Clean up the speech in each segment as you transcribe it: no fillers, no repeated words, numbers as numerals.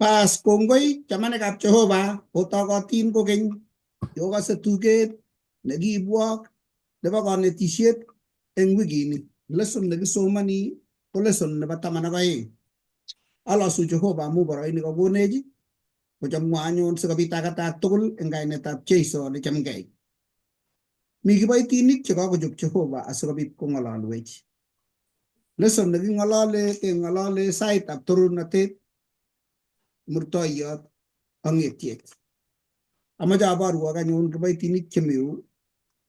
Pas kongoi chamanikab Jehova otokotin kokeny yokose tuget nekiibwok nebo konetisiet eng wikini. Lesson nekisomoni ko lesson nebo 12. Alosu Jehova amu boroini kokonech kochomwo anyun sikobit akatak tugul eng kainetab Jeiso ale chamgei. Mi kiboitinik chekakochob Jehova asikobit kong'ololwech. Lesson neking'olole keng'olole saitab torornatet, murtoiyot ak ng'etiet. Amache aborwok anyun kiboitinik chemiu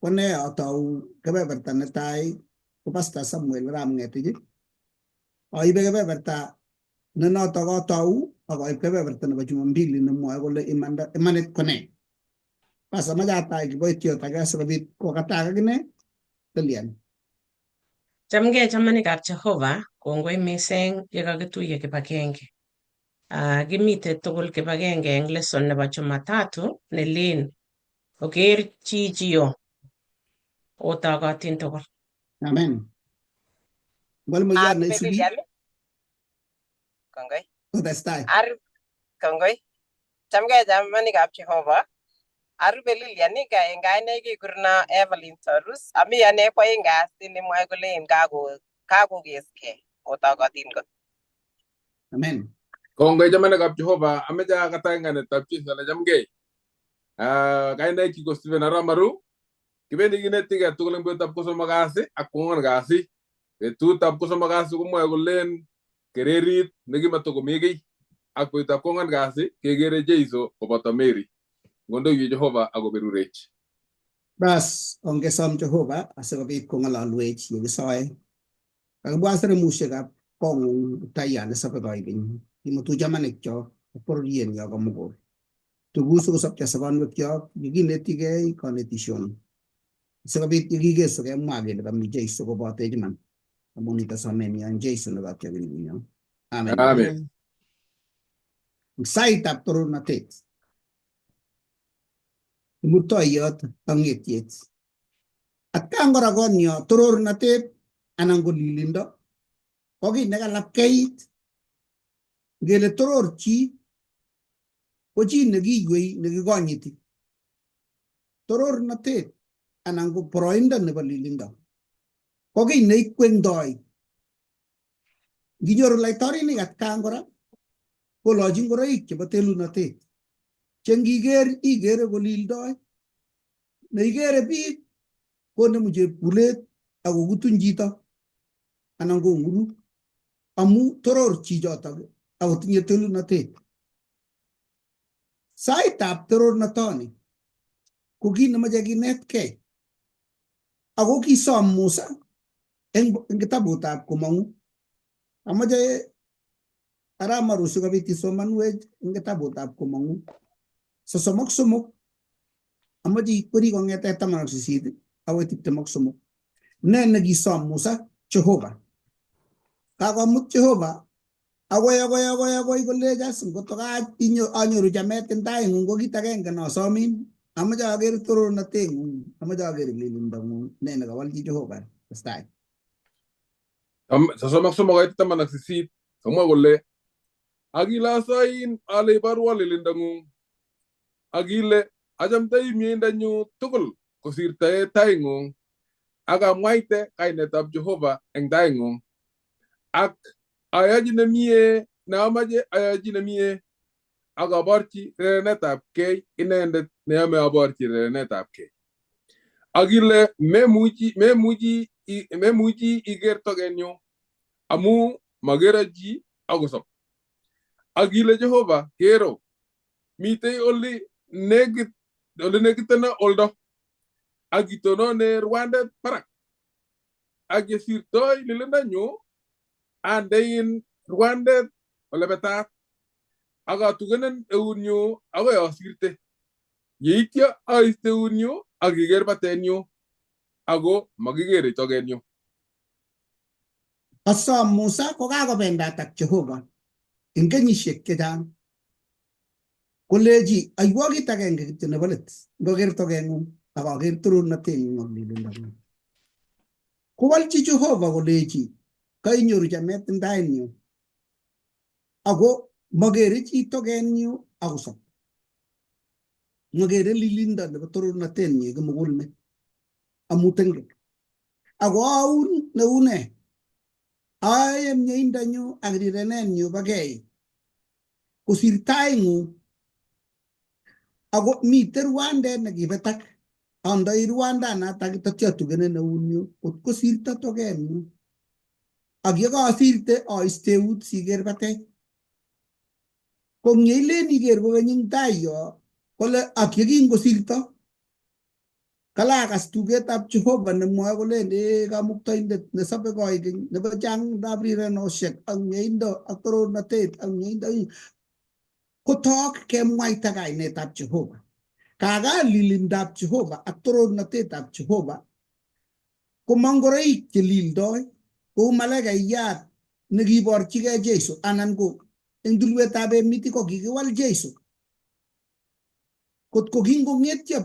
ko ne atou kebeberta netai ko Pastor Samuel arap Ng'etich. Aibe kebeberta ne notok atou ak aib kebeberta nebo Jumambili nemwoe kole imanda imanit ko ne. Bas amache atai kiboitiot age asikobit kokatak akine Lilian. Chamgei chamanikab Jehova, kongoi mising ye kakituiye kibagenge. Kimite tugul kibagenge eng lesson nebo Jumatatu nelin oker chichio otokotin tugul. Amen. Mwalimu Arube neisubi Lilian. Kongoi. kotestai. Kongoi. Chamgei chamanikab Jehova. Arube Lilian eng kainaik kekureno Evelyn Torus. Ami ane kwoeng kasi nemwoe kole en kakokeskei otokotin kot. Amen. Kongoi chamanikab Jehova, ameche akatai eng kainetab Jesu ale chamgei. Kainaik ko Stephen Arap Maru. Kibendi kinetigei tugul eng betutab kosomok kasi ak kwang'wan kasi. Betutab kosomok kasi komwoe kolen kererit nekimatokomi kiy ak betutab kwang'wan kasi kekere Jeiso koboto Mary. Ngondoiwech Jehova akoberurech. Bas ongesom Jehova asikobit kong'ololwech yekisoe. Kakibwa seremusiekab kong'ung Kiptayat nesobe koikeny. Imutu chamanikchok ak bororienyo komugul. Tuguk sikosopcho sobonwekyok yekinetigei konetisioni. Sikobit yekikesu kemwa kele kami Jeiso kobotech iman. Amun nito somenyo eng Jeiso ne kotyokindenyo. Amen. Amen. Eng saitab torornatet, murtoiyot ak ng'etiet. Atkan kora konyo torornatet anan ko lilindo ko kiy nekalapkeit. Ngele toror chi ko chi nekiywei nekikonyiti. Torornatet anan ko boroindo nebo lilindo ko kiy neikwengdoi. Nginyoru laitorinik atkan kora kolochi ngoroik chebo telunotet che ngiker ikere kolildoi neikere biik konemu chepkulet ak kokutun chito anan kong'uruk amu toror chichotok akotinye telunotet. Saitab torornotoni ko kit nemoche kinetkei ako kisom Musa eng kitabutab Komong'u. Amoche arap Maru sikobit isomanwech eng kitabutab Komong'u 33 amoche ikweri kong'ete 18 akoi 23. Ne nekisom Musa Jehova? Kakomut Jehova akoi akoi akoi akoi kolech as ngotko anyoru chamet eng taing'ung ko kit agenge nosomin amoche aker torornateng'ung amoche aker lilindong'ung. Ne nekawolchi Jehova? Testai. 33 koit 18 kamwa kole akile asoin ale iborwo lilindong'ung akile achamdoi mieindanyu tugul kosirtoe taing'ung ak amwaite kainetab Jehova eng taing'ung ak ayochi nemie neamache ayochi nemie ak aborchi rerenetab kei inendet neyome aborchi rerenetab kei. Akile memuchi iker tokenyu amu makero chi akosob. Akile Jehova kero mitei oli nekiteno oldo ak itonone rwandet barak ak yesirtoi lilindonyu andein rwandet olebetat ak atukenen eunyu akoi asirte. Yeityo aiste eunyu ak iker batenyu ako makikere tokenyu. Kosom Musa kokakobendat ak Jehova eng kenyisiek chechang kolechi aiwo kit agenge kityo nebo let ngoker tokeng'ung ak aker torornateng'ung ak lilindong'ung. Kowolchi Jehova kolechi kainyoru chamet eng tainyu ako Makere chi tokenyu akosop. Makere lilindo nebo torornatenyi kimugulmet amu tengek. Ako aun neune aae mieindonyu ak rirenenyu bo kei kosir taing'ung. Ako mitei rwandet nekibetak andoi rwandanatak tatya atukenen eunyu kot kosirto tokenyu. Ak yekasirte aiste eut siker batet. Ko ngeilen iker kokeny eng tai yo kole ak yekingosirto kalakas tugetab Jehova nemwoe kolen ee kamuktaindet nesobe koikeny nebo changindab rirenosiek ak mieindo ak torornatet ak mieindo kotok kemwaita kainetab Jehova. Kakaa lilindab Jehova ak torornatetab Jehova koma ngoroik chelildoi kou malaikaiyat nekiborchigei Jesu anan ko eng tulwetab Emiti ko kikiwal Jesu. Kot ko kingong'etyo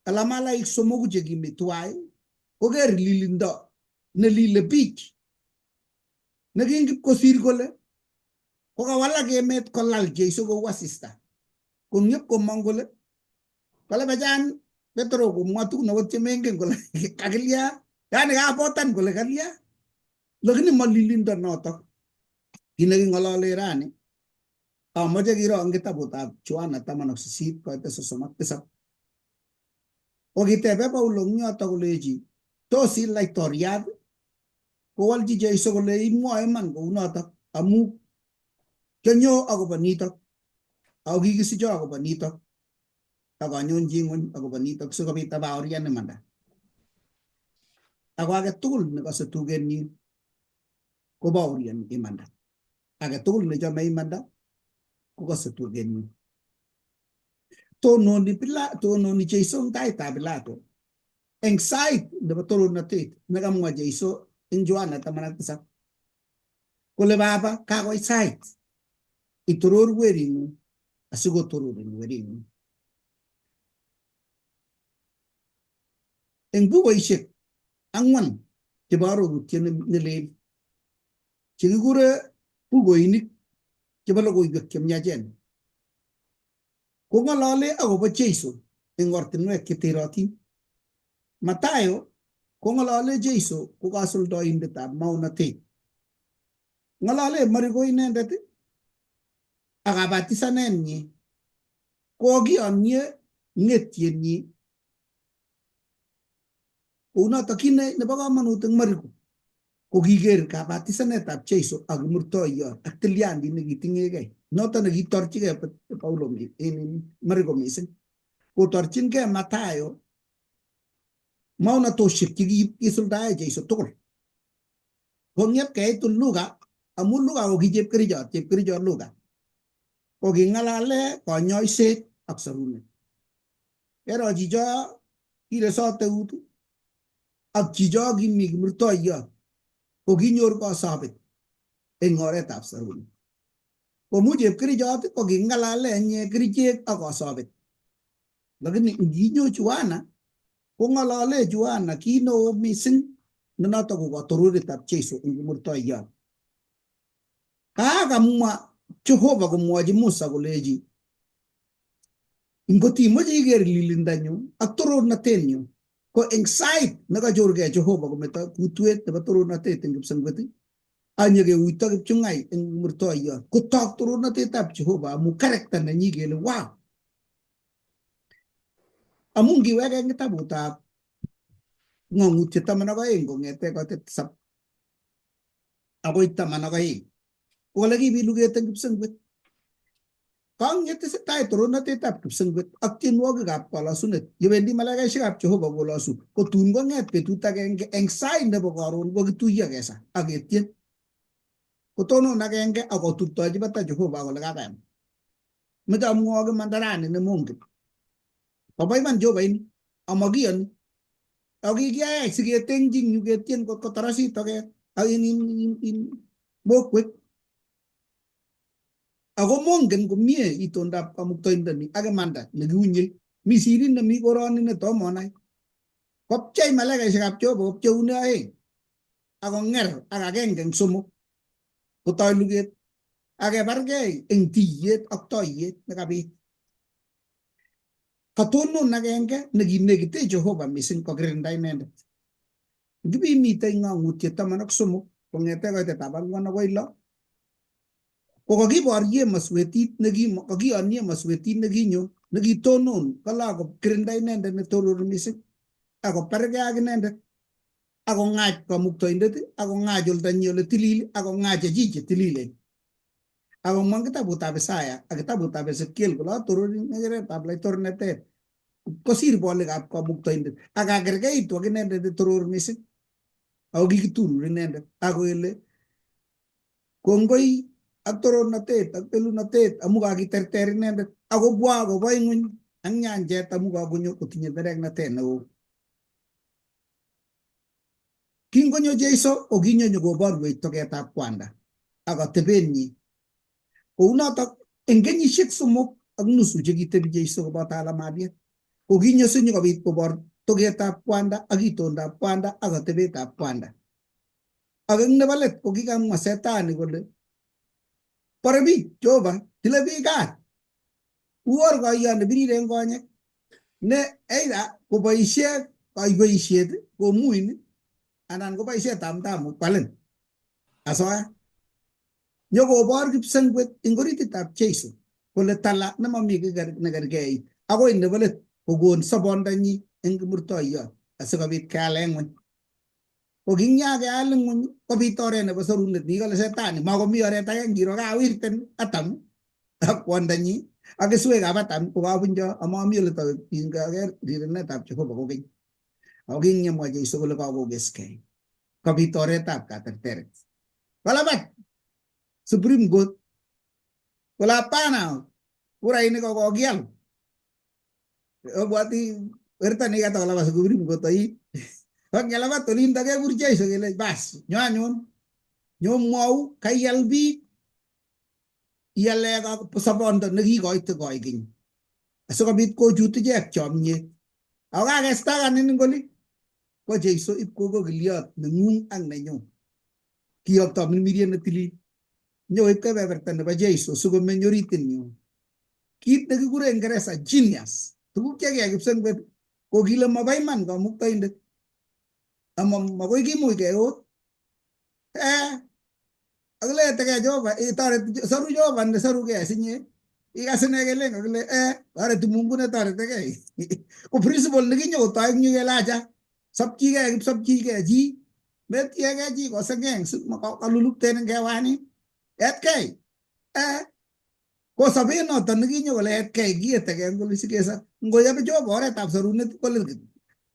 kalamalaik somoku chekimi twai koker lilindo nelile biich nekingipkosir kole kokawalak emet kolal Jesu kou asista. Kong'ep komong kole kole bachan Petro komwa tugun akot chemengen kole kakilya yani kabotan kole kalya lakini malilindo notok. Kit neking'olole rani amoche kiro eng kitabutab Yohana 18 koite 37. Kokitebe Paulo eng yoto kolechi tos i laitoriat? Kowolchi Jesu kole imwoe iman kounotok amu kionyo akobo nitok ako kikisicho akobo nitok ak anyonchi ng'ony akobo nitok sikobit abaorian imanda. Ako age tugul nekose tugenyin kobaorian imanda. Age tugul nechome imanda kokose tugenyin. Tononi tononi Jesu eng taitab Pilato eng sait nebo torornatet nekamwa Jesu eng Yohana 17 kole baba kakoit sait itoror wering'ung asikotororin wering'ung. Eng bukoishek ang'wan chebo arorutiet nelel chekikure bukoinik chebo logoiwek chemiachen kong'olole akobo Jesu eng ortinwek cheterotin. Mathayo kong'olole Jesu ko kasuldoindetab maonatet. Ng'olole Mariko inendet ak kabatisanenyi kokiyonye ng'etyenyi. Kounotok kit nebo komonut eng Mariko ko kiker kabatisanetab Jesu ak kimurtoiyot ak tilyandit nekiting'egei noto nekitorchigei Paulo Mariko mising. Kotorchingei Mathayo maonatoshek chekisuldae Jesu tugul. Kong'et keitu Luka amu Luka ko ki chepkerichot, chepkerichot Luka ko king'alale konyoiset ak sorunet. Kero chicho kiresot eut ak chicho kimi kimurtoiyot ko kinyor kosobet eng oretab sorunet. Komu chepkerichot ko king'alale inye kerichek ak kosobet. Lakini nginyo Yohana kong'olole Yohana kit neo mising ne notok ko kotororetab Jesu eng kimurtoiyot. Kakamwa Jehova komwochi Musa kolechi ngot imoche iker lilindanyu ak torornatenyu ko eng sait nekachorgei Jehova kometo kutwet nebo torornatet eng kipsengwet anyekeuito kipchung'ai eng murtoiyot kotok torornatetab Jehova amu karakta nenyi kele wow. Amu ngiweke eng kitabutab ng'ong'utiet 12 kong'ete koitet 7 akoi 12 kole kibit luget eng kipsengwet. Kang yetesetai torornatetab kipsengwet ak tienwogikab kolosunet yewendi malaikaisiekab Jehova kolosu ko tun kong'et betut agenge eng sait nebo karon kokituiyo kesa ak ketien. Kotonon agenge ak koturtochi batai Jehova kole kakoyam. Meche amwok imanda rani nemongen. Kobo iman Jehova ini amakiyoni. Ak kikiayach siketengchi eng yu ketien kot kotorosit toket ak in mokwek. Ako mongen komie itondab kamuktaindoni ak imanda nekiunye. Mi sirit nemi koroni netomo anai. Kopchei malaikaisiekab Jehova kopcheune oeng ak konger ak agenge eng somok kotoi luget. Akebargei eng tiyet ak toiyet nekabit. Katonon agenge nekinekite Jehova mising kokirinda inendet. Ngibimite ng'ang'utiet 13 kong'ete koitetab 4 akoi 6 ko kakiborye maswetit nekiyonye maswetit nekinyo nekitonon kala kokirinda inendet netorori mising akobargei ak inendet akong'ach kamuktoindet akong'ach oldanyi ole tilil akong'ach chechi chetililen. Akomwa eng kitabutab Isaya ak kitabutab Ezekiel kole atorori ng'echeretab laitornatet kosir bolikab kamuktoindet ak akerkeitu ak inendet netoror mising. Ako kikiturur inendet ako kele kongoi ak torornatet ak belunatet amu kakiterter inendet akobwa kobo ing'weny ak nyanjet amu kakonyo kotinye tereknatet neo. Kingonyo Jeiso ko kinyo nyokoborwech toketab kwanda ak atebenyi. Kounotok eng kenyisiek 3.5 chekitebi Jeiso koboto alamaliet ko kinyo sinyokobit kobor toketab kwanda ak itondab kwanda ak atebetab kwanda. Ak eng nebo let ko kikamwa setani kole bore biik Jehova tile biik kat uor koiyot nebirir eng konyek ne either koboisie kaiweisiet komuin anan koboisie tamtamu kwalin asoya. Nyokobor kipsengwet eng orititab Jeiso kole tala nemomi kiy nekergei akoi nebo let kokon sobondanyi eng kimurtoiyot asikobit keal eng ng'weny. Ko kinyakeal eng ng'weny kobit oret nebo sorunet nikikole setani makomi oret age ngiro kawirten Adam ak kwondanyi ak keswekab Adam kokabunjo amami ole kingaker rirenetab Jehova kokeny. Ako kingemwa Jeiso kole kakokeskei kobit oretab katerteret. Kolabat Supreme Court kole hapana, kurainik ko kokial. Obwoti werto nikata kolabat Supreme Court oin. Ak ngelabat olindo kekur Jeiso kele bas nyo anyun nyo mwau kaial biik iale sobondo nekikoite koikeny asikobit kochut ichek chomyet. Ako kakestakanin eng oli ko Jeiso ip kokokiliot neng'ung ak nenyun. Kiyokto mirmiriet netilil. Nyokoib kebeberta nebo Jeiso sikomeny oritinyu. Kit nekikure eng Ngeresa genius. Tuguk chekiyai kipsengwet ko kile mobo iman kamuktaindet. Ama makoi kimuch keot. Akiletegei Jehova, toreti soru Jehova nesorugei sinye. Ikas ine kelen kakile toreti Mungu netoretegei. Ko principle nekinyokotoi eng yu kele acha sopchigei kipsopchigei chi metiegei chi kosengeng kalulukten eng kewanin etkei. Ko sobet noton nekinyo kole etkei kietegei eng kole sikesor. Ngochobe Jehova oretab sorunet kole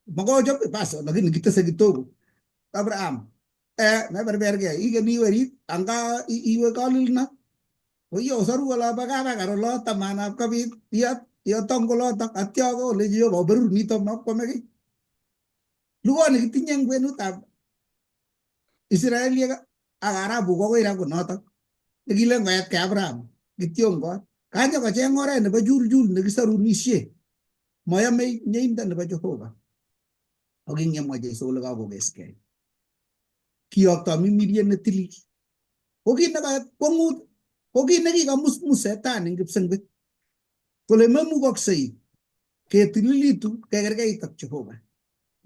makochob bas lakini kitese kidogo. Abraham meberbergei ikeni werit anga iwe kalilna koyo soru olobo kabakar olo tamanab kabit yotong kolotok atya kolechi Jehova oberur nito makwame kiy. Lugoni kitinye eng kwenutab Israeliek ak Arabu akoi ra konotok nekilen koetkei Abraham kityongot kanyo kocheng oret nebo juljul nekisorunishe moyomei mieindo nebo Jehova. Ak kingemwa Jeiso kole kakokeskei. Kiyokto mimiriet netilil. Ko kit nekakwongut ko kit nekikamusmus setani eng kipsengwet kole memukoksei ketililitu kekerkeit ak Jehova.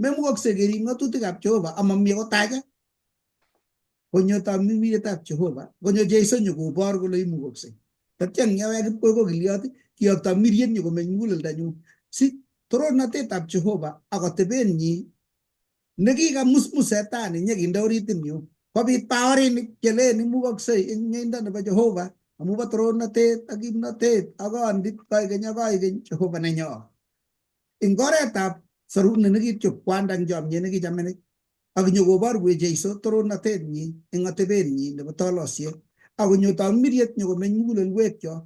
Memukoksei kerib ng'atutikab Jehova amamie kotacha. Konyo tamirmirietab Jehova, konyo Jeiso nyokobor kole imukoksei. Tatya ngyewek kipkokokiliot kiyokto miriet nyokomeny muguleldanyun si torornatetab Jehova ak atebenyi nekikamusmus setani nyekinde oritinyu kobit baorinik chelen imukoksei eng mieindo nebo Jehova amu bo torornatet ak kimnotet ak kondit koikeny ak koikeny Jehova nenyo. Eng oretab sorunet nekichop kwanda eng chomyet nekichamenech ak nyokoborwech Jeiso torornatetnyi eng atebenyi nebo tolosiet ak konyo tamirmiriet nyokomeny mugulelwekyok.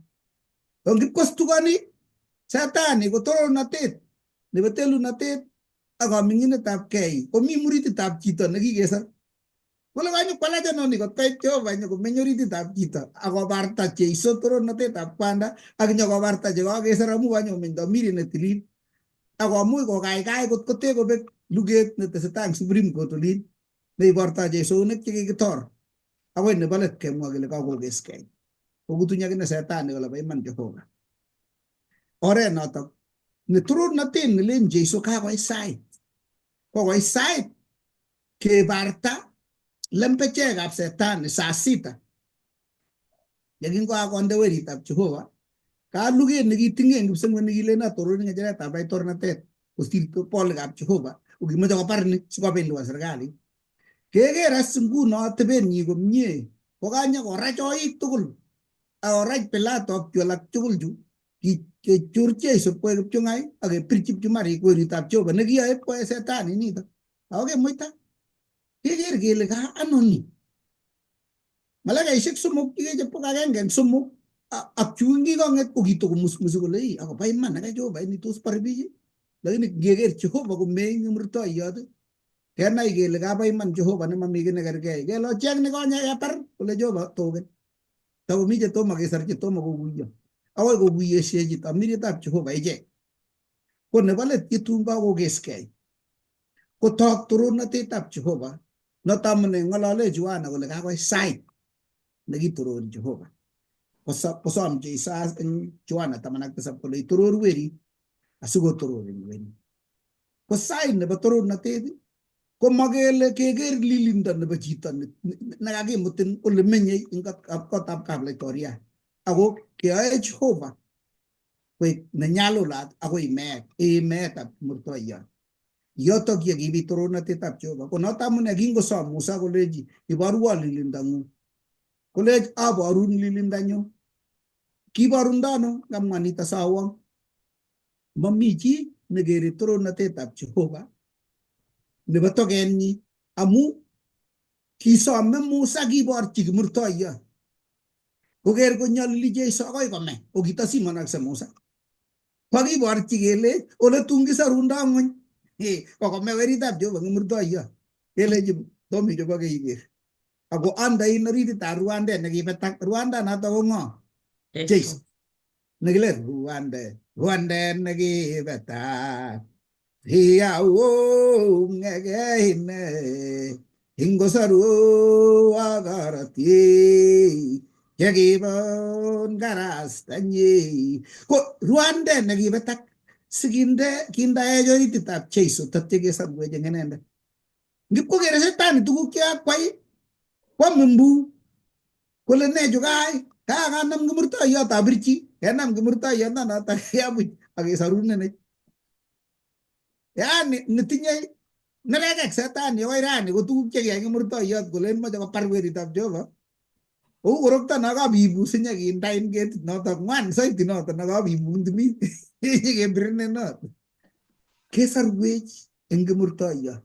Ko ngipkostukoni setani ko torornatet nebo telunatet ak kaming'inetab kei komi murititab chito nekikesor. Kole kanyo kwalacha noni kot koit Jehova nyokomeny orititab chito ak kobarta Jeiso torornatetab kwanda ak nyokobarta chekakesor amu kanyo komeny tamirmiriet netilil ak komuch kokaikai kot kote kobek luget netesetai eng Supreme Court olin neibortoi Jeisonik chekikitor akoi nebo let kemwa kele kakokeskei. Kokutuny akine setani kole bo iman Jehova. Oret notok ne torornatet nelen Jeiso kakoit sait. Kokoit sait kebarta lembechekab setani saa sita. Yekingoakonde weritab Jehova, kaluket nekiting'en kipsengwet nekilen atoror ng'echeretab laitornatet kosir bolikab Jehova kokimoche kobar ni sikobinduan serikalit. Keker as nguno atebenyi komie kokanya korach oik tugul akorach Pilato ak chu alak tugul chu kechur Jeiso koek kipchung'ai ak kepirchi pchumarik weritab Jehova nekiyoe pkoe setani nito ako kemuita. Keker kele ka ano ni? Malakaishek somok chikechop agenge eng somok ak chu kikong'et ko kitokomusmusi kole ii akobo iman aka Jehova ini tos bar biik lakini ngeker Jehova komei kimurtoiyot kenai kele kabo iman Jehova nemami kiy nekerkei kele ocheng nekonye kebar kole Jehova token takomi chetomo kesor chetomo kokuiyo akoi kokuyeshechi tamirietab Jehova ichek ko nebo let yetun kakokeskei kotok torornatetab Jehova noto amune ng'olole Yohana kole kakoit sait nekitorori Jehova kosom Jeiso eng Yohana 17 kole itoror werit asikotororin werit. Ko sait nebo torornatet ko makele keker lilindo nebo chito nekakimutin ole menyei eng kotab kaplaitoriat ako keyoe Jehova koek nenyalulat akoi meet meetab murtoiyot. Yotok ye kibit torornatetab Jehova. Ko noto amune kingosom Musa kolechi iborwo lilindang'ung. Kolech aborun lilindanyu. Kiborundo ano? Kamwa nito sawong. Mami chi nekere torornatetab Jehova nebo tokenyi amu kisome Musa kiborchi kimurtoiyot. Koker konyolili Jeiso akoi kome kokitosimonokse Musa. Kokiborchi kele ole tun kisorundo ng'weny. Kokome weritab Jehova kimurtoiyot. Kelechi tom ichoboke iker. Ako andein orititab Rwandet nekibetak. Rwanda noto ko ng'o? Jeiso. Nekile Rwandet, Rwandet nekibetak. Iyaung'ekeine ingosoru ak korotik chekibun karastanyi. Ko Rwandet nekibetak sikinde kindaech orititab Jeiso tatya kesorwech eng inendet. Ngipkokere setani tuguk chekakwai kwam mbu kole ne chu kaai kakanam kimurtoiyot abirchi kenam kimurtoiyot noto keabuch ak kesorunenech. Yaani netinye nerekek setani akoi rani ko tuguk chekiyai kimurtoiyot kolen moche kobar weritab Jehova. Kou korokto no kabibu sinyekindain ketit noto ng'wan saiti noto nekabibu timin nyekebirinen not. Kesorwech eng kimurtoiyot.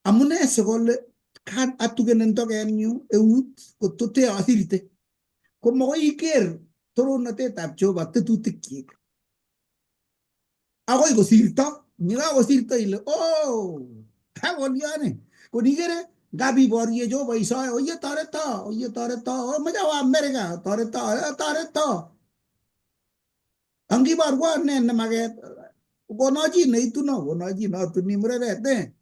Amune sikole kan atukenen tokenyu eut kotote asirte. Ko makoi iker torornatetab Jehova tetutikyik. Akoi kosirto, yekakosirto ile oh kakolione. Konikere ngap iborye Jehova isoe oye toreto, oye toreto, omoche awo America, toreto, toreto. Angiborwon ne nemaket, kono chi neituno, kono chi notuni mureret ne.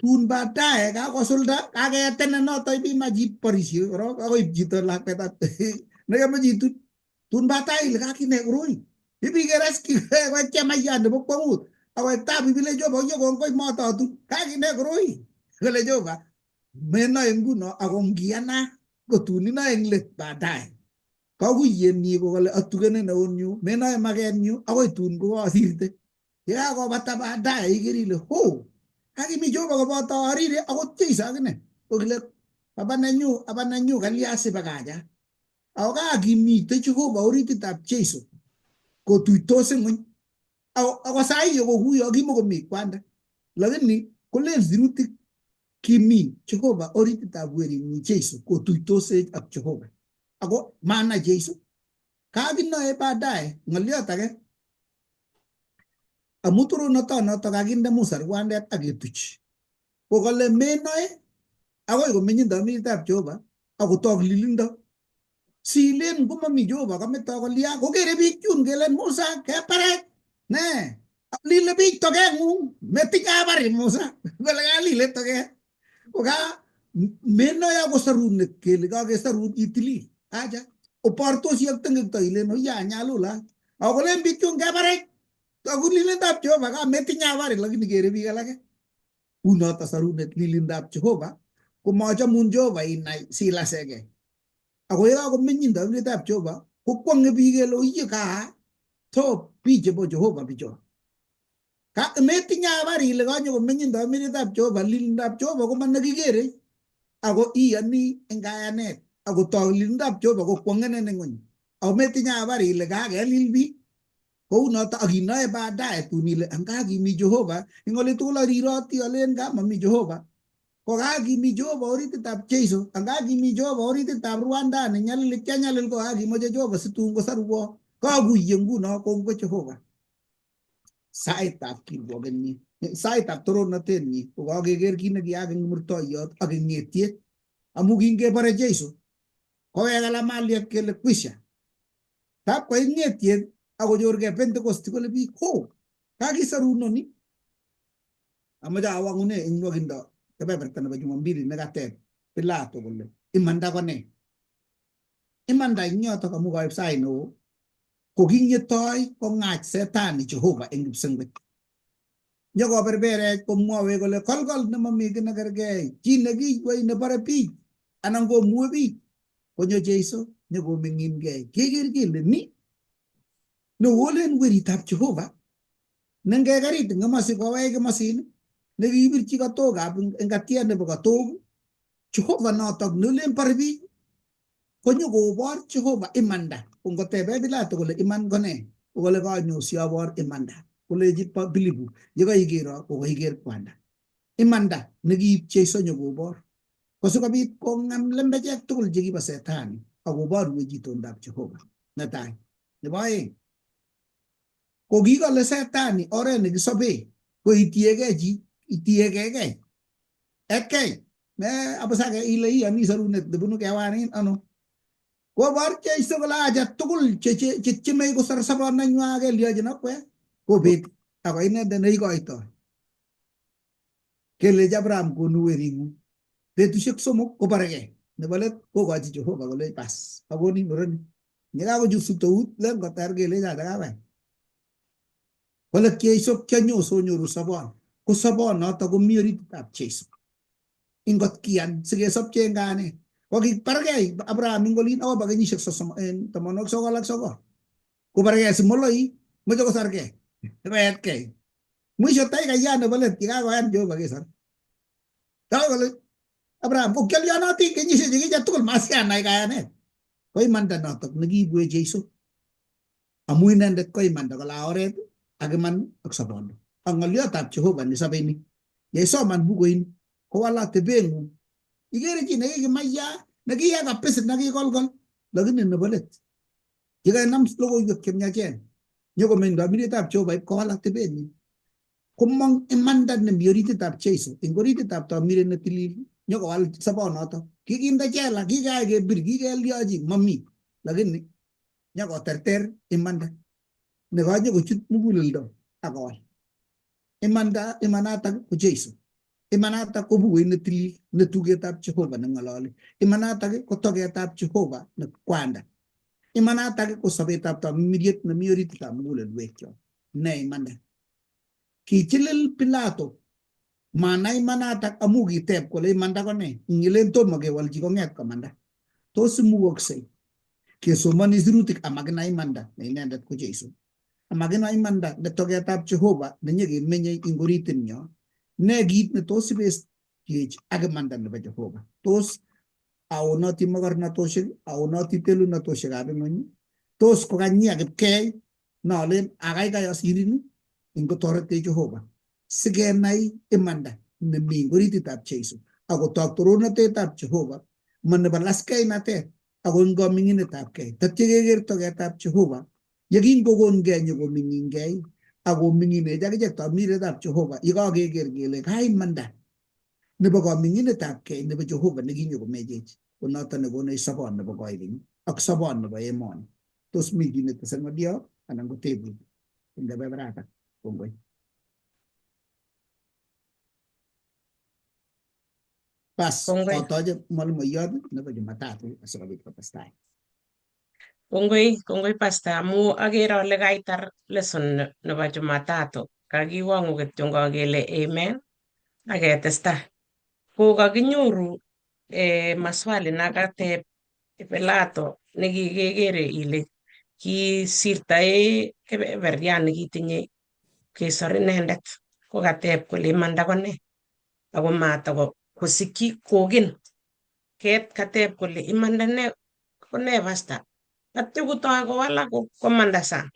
Tun baadaye kakosulda, kaketenen noto ibimach iborishe korok akoib chito lakwetab nekemoche itun. Tun baadaye ile kakine koroi. Ibiker as koek chemayat nebo kwongut. Akoek tabu ibile Jehova oye kongoi mototun. Kakine koroi. Kole Jehova menoe nguno ako ngiyana kotun inoe eng let baadaye. Kakuyenyi kokale atukenen eunyu, menoe makenyu akoi tun kokasirte. Yekakobata baadaye iker ile ho kakimi Jehova koboto arire akot Jeiso akine. Kokile aba nenyu, aba nenyu kalya sibakacha. Ako kakimite Jehova orititab Jeiso kotuitos ng'weny. Ako sai kokuyo kimokomi kwanda. Lakini kolen sirutik kimi Jehova orititab werinyi Jeiso kotuitosech ak Jehova. Ako manai Jeiso. Kakinoe baadaye ng'oliot age amu torornotonoto kakinde Musa rwandet ak ketuch. Ko kale menoe akoi komenyin tamiritab Jehova akotok lilindo. Silen komomi Jehova kameto kolya kokere biik chun kelen Musa kebarech ne lile biik tokeng'ung metinye habari Musa kole kalile toket koka menoe akosorunet kele kakesarun itilil. Acha oportosi ak tengekto ilen oya nyalulat. Ako kolen biik chun kebarech. Toku lilindab Jehova kametinye habari lakini kere biik alake. Unoto sarunet lilindab Jehova komachamun Jehova inai silaseke. Ako yekakomenyin tamirietab Jehova kokwonge biik kele oiye kaa to biik chebo Jehova bicho. Ka metinye habari ile kanyokomenyin tamirietab Jehova lilindab Jehova koma nekikere ako iyoni eng kayanet ako tok lilindab Jehova kokwongenen eng ng'ony. Ako metinye habari ile kakelil biik kounoto ak inoe baadaye tun ile anga kimi Jehova eng ole tugul ariroti alen ka mami Jehova ko kakimi Jehova orititab Jeiso anga kimi Jehova orititab Rwanda ne nyalil kyanyalil ko kakimoche Jehova situn kosarwo kakuiye nguno kongoi Jehova saitab kirwokenyi saitab torornatenyi ko kakeker kit nekiyaak eng murtoiyot ak eng ng'etiet amu kingebore Jeiso kowek alamaliet kele kwisha tab koit ng'etiet akonyorgei Pentecost kole biik ho kakisarunoni amache awang'une eng nwokindo kebeberta nebo Jumambili nekateb Pilato kole imanda ko ne imanda eng yotok amu koib sait neo ko kingetoi kong'ach setani Jehova eng kipsengwet nyokoberberech komwowech kole kolkol nemomi kiy nekergei chi nekiywei nebore biik anan komue biik konyo Jeiso nyokoming'inkei keker kele ni newolen weritab Jehova nengekerit eng komosi kowech komosin nekikibirchi katokab ngatiet nebo katok Jehova notok nelen bore biik konyokobor Jehova imanda ko ngotebe Pilato kole iman ko ne kole kanyo siabor imanda kolechi Pilipu yekoikero ko koiker kwanda imanda nekiib Jeiso nyokobor ko sikobit kong'em lembechek tugul chekibo setani akoborwech itondab Jehova netai nebo oeng ko kikole setani oret nekisobee ko itiegei chi itiegegei etkei me abusake ile iyoni sorunet nebunu kewanin ano kobor Jeiso kole acha tugul chetyemei kosor sobonwenywa kelyochin akwek kobet ako inendet neikoitoi kelechi Abraham konu wering'ung betusiek somok koborekei nebo let kokochi Jehova kole bas akonin mureni yekakochut sutout len kotar kelechi acha kabai kole Jeiso kyonyo sonyoru sobon ko sobonoto komi orititab Jeiso ingot kiyan sikesobchi eng kayanet ko kibargei Abraham eng olin akobo kenyisiek 99 kobargei simoloi moche kosargei koetkei mwisho taikaiyan nebo let yekakoyan Jehova kesor Tawe kole Abraham ko kiolyonotin kenyisiek chekiche tugul masianai kayanet ko imanda notok nekiibwech Jeiso amu inendet ko imanda kole oret ak iman ak sobondo ak ng'olyotab Jehova nesobeni yeisoman bukuini kowal atebeng'ung ikere chi nekikimaya nekiya kabisa nekikolkol lakini nebo let yekenam logoiwek chemiachen nyokomeny kamirietab Jehova ip kowal atebenyin komong imanda nemi orititab Jeiso eng orititab tamiret netilil nyokowal sobonoto kikinde jela kikayai kebir kikelyochi mami lakini nyokoterter imanda nekanyokochut muguleldo akowal imanda imanatak ko Jeiso imanatak ko bukuit netilil ne tugetab Jehova neng'ololi imanatak ko togetab Jehova ne kwanda imanatak ko sobetab tamiriet nemi orititab mugulelwekyok ne imanda kichilil Pilato manai imanatak amu kiteb kole imanda ko ne ngilen tomo kewolchi kong'et komanda tos imukoksei kesomoni sirutik amakinai imanda ne inendet ko Jeiso amakinai imanda ne togetab Jehova nenyekemenyei eng oritinyo ne kit netos ibechech ak imanda nebo Jehova tos aonoti mokornatosiek aonoti telunatoshekab ing'weny tos kokanyi ak ipkei nolen akaikai asirin ingotoretech Jehova sikenai imanda nemi eng orititab Jeiso akotok torornatetab Jehova ma nebo laskeinatet ako eng kaming'inetab kei tatya keker togetab Jehova yekingokongei nyokoming'inkei akoming'inech akichek tamiretab Jehova yekakeker kele kaimanda nebo kaming'inetab kei nebo Jehova nekinyokomechech ko noto nekonech sobon nebo koikeny ak sobon nebo emoni tos mi kiy netese ng'olyo anan ko tebut eng kebeberatak kongoi bas Kongoi. atoche mwalimuiyot nebo Jumatatu asikobit kotestai. Kongoi, kongoi pastor amu akere ale kaitar lesson nebo Jumatatu. Kakiwongu kityongon kele amen aketestai. Ko kakinyoru maswali nakateb Pilato nekikekere ile kisirtoe kebeberyan nekitinye kesor inendet. Ko kateb kole imanda ko nee? Ako matakosikyi kokin. Ket kateb kole imanda ne ko nee pastor? Atyo kotoi kowalak komanda sang.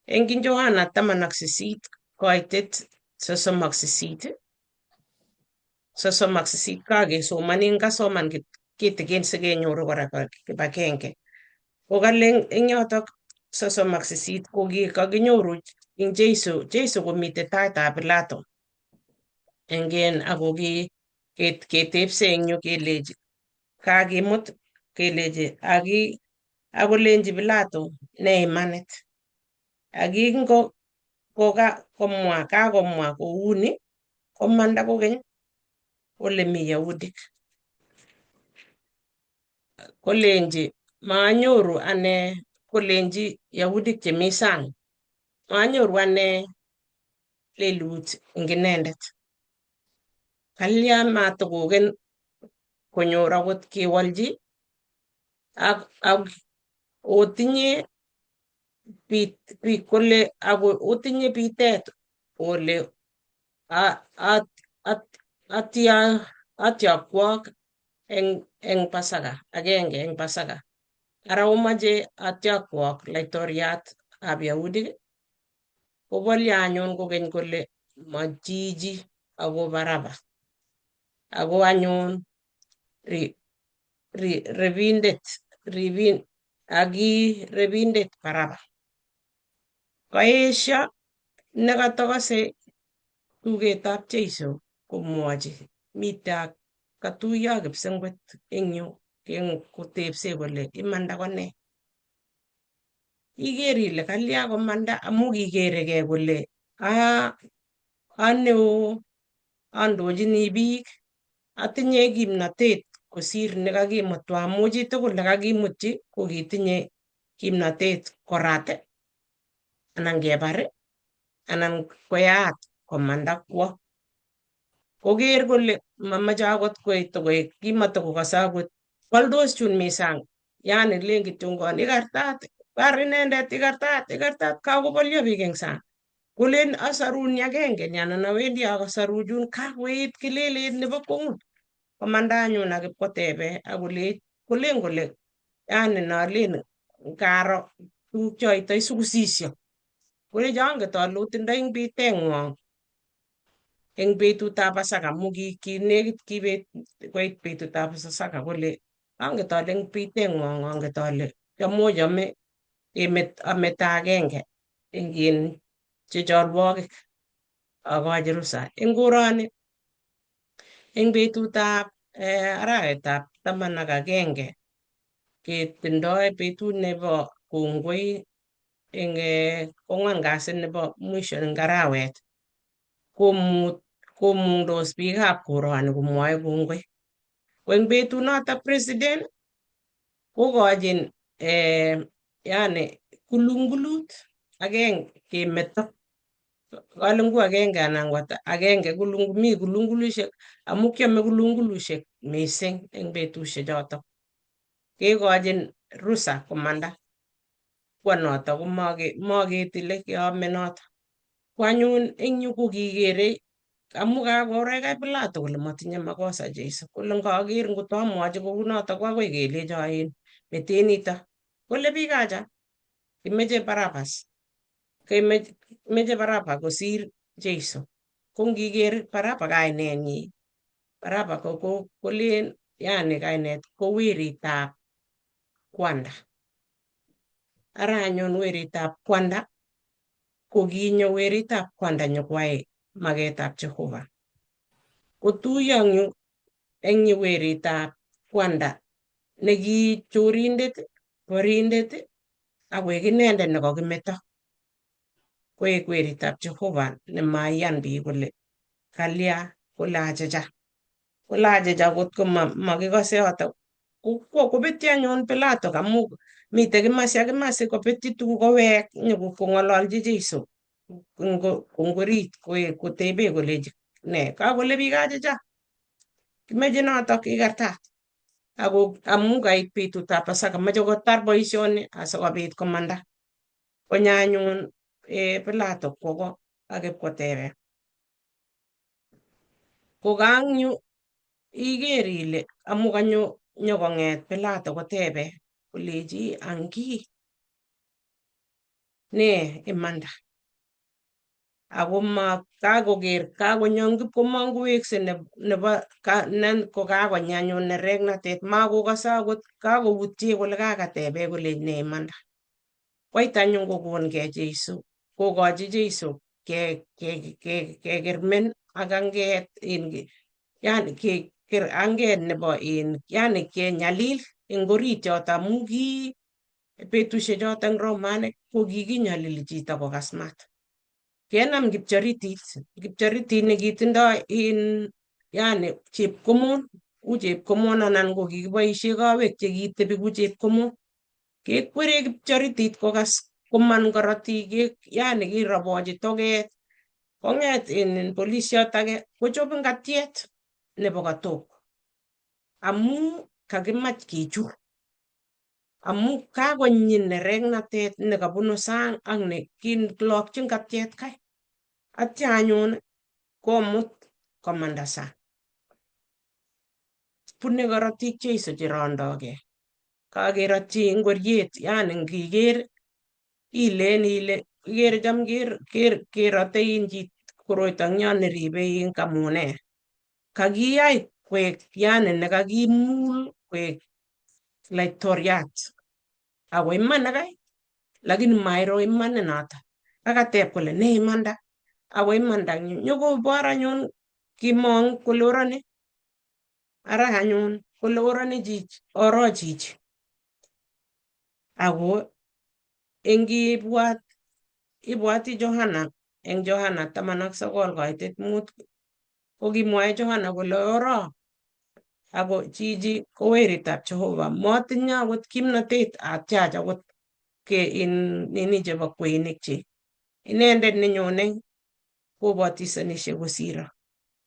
Eng Yohana 18 koitet 38 38 kakesomanin kasoman kitikin sikenyoru kora kibagenge. Ko kale eng yotok 38 ko kakinyoru eng Jesu, Jesu komite taitab Pilato. Engen ako ki ketepse eng yu kelechi kakimut kelechi aki akolenji Pilato ne imanit. Akingo komwa kakomwa kouni komanda kokeny ole mi Yahudik. Kolenji manyoru ane kolenji Yahudik chemi sang manyoru ane lelut eng inendet. Kalya matokoken konyor akot kewolchi ak otinye bit kole ako otinye bitet ole atyakwok eng Pasaka agenge eng Pasaka. Ara omoche atyakwok laitoriat ab Yahudik kobolyo anyun kokeny kole machichi ako Baraba. Ako anyun rebindet ribin aki rebindet Baraba. Koesio nekatokose tugetab Jeiso komwochi mite ak katuiyo ak kipsengwet eng yu kotepse kole imanda ko nee. Iker ile kalya komanda amu kikerekei kole aneo andochini biik atinye kimnatet kosir nekakimutwa amu chitugul nekakimutyi ko kitinye kimnatet korat anan kebar anan koyaat komanda kwo. Koker kole mamoche akot koit koek kimatokokose akot boldos chun mi sang yani len kityongon ikartat bar inendet ikartat ikartat kakobolyo biik eng sang. Kolen asaruni agenge ni anan awendi akasaru chun kakoet kelelet nebo kwongut. Komanda anyun ak ipkotebe akolech kolen kole yani nolen ngaro tuguk choitoi sikusisyo. Kolecho anget ale otindoi eng biteng'wong eng betutab Pasaka amu kinekit kibet koit betutab Pasaka kole anget ale eng biteng'wong anget ale amuch ame amete agenge eng in checholwokik akochi rusa. Eng koroni eng betutab arawetab 11 ketindoi betut nebo kongoi eng kwangwan kasi nebo mwisho eng arawet komungdos biikab koroni komwoe kongoi. Ko eng betunotok president kokochin yani kulungulut agenge kemeto kalungu agenge anan ko agenge kulungu mi kulungulushek amu kiame kulungulushek mising eng betushek chotok. Kekochin rusa komanda. Kwa notok ko maketile keame notok. Ko anyun eng yu ko kikere amu kakorekai Pilato kole matinye makosa Jesu kole ngaker ngot amwochi kounotok ko akoi kelecho in meten nito. Kole biik acha kimeche Barabas. Kimeche Baraba kosir Jesu. Ko ngiker Baraba kainenyi Baraba ko kolen yani kainet ko weritab kwanda. Ara anyun weritab kwanda ko kinyo weritab kwanda nyokwai maketab Jehova. Kotuiyo eng yu weritab kwanda neki chorindet, borindet akoek inendet nekakimeto. Koek weritab Jehova nemaiyan biik kole kalya kole achicha. Kole achicha kot ko makikose yotok Kobetyi anyun Pilato amu mitei kimasi ak kimasi kobetyi tuguk kowek nyokong'ololchi Jeiso kongorit kotebe kolechi ne kakole biik achicha kimeche notok ikartat ako amu kait betutab Pasaka meche kotar boisioni asikobit komanda. Konyo anyun Pilato kwo ko ak ipkotebe. Ko kangyu iker ile amu kanyo nyokong'et Pilato kotebe kolechi angi ne imanda ako ma kakoker kakonyo komong kowekse nebo kokakonyi anyun nereknatet makokose akot kakoutye kole kakatebe kole ne imanda. Koit anyun kokongei Jeiso kokochi Jeiso kekermen ak anget yani keker anget nebo yani kenyalil eng orit yoto amu ki betusiek choto eng Romanik ko kikinyalili chito kokas mat. Kenam kipchoritit, kipchoritit nekitindoi in yani chepkomon u chepkomon anan ko kikiboisie kowek chekitebi ku chepkomon. Kekwere kipchoritit kokas koman korotik yani kirobochi toket kong'et in polisiot age kochop ngatiet nebo katok amu kakimach kichur amu kakonyi nereknatet nekabunu sang ak ne kilokchi ngatiet kai atya anyun komut komanda sang. Bune korotik Jeiso cherondokei. Kakerotyi ngoriet yani ngiker ilen ile ikere cham kerote in koroito eng yon neribe in kamunet. Kakiyai koek yani nekakimul koek laitoriat. Ako iman kai lakini mairo imanit noto. Kakateb kole ne imanda ako imanda nyokobor anyun kimong kole oroni ara anyun kole oroni chichi oro chichi. Ako ingibwat ibwati Johana eng Johana 19:5 kokimwoe Johana kole oro ako chichi ko weritab Jehova motinye akot kimnatet atyach akot ke in nini chebo kweinikchik. Inendet nenyone kobatisonishe kosiro.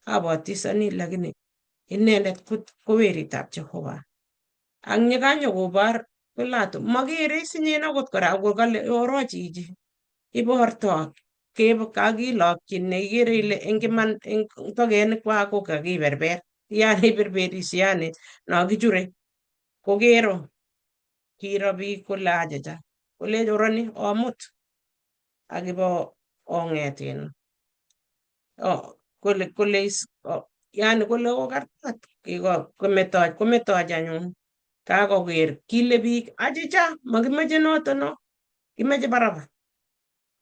Abatisoni lakini inendet ko weritab Jehova. Ak yekanyokobor Pilato makere sinyen akot kora ako kale oro chichi iborto kakilokyin neikere ile eng iman eng tokenikwak ko kakiberber yani iberberishe yani no kichure kokero kiro biik kole achicha kolech oroni omut akibo ong'et in kole kole yani kole okartat kometoch kometoch anyun kakoker kile biik achicha makimoche noto no kimeche Baraba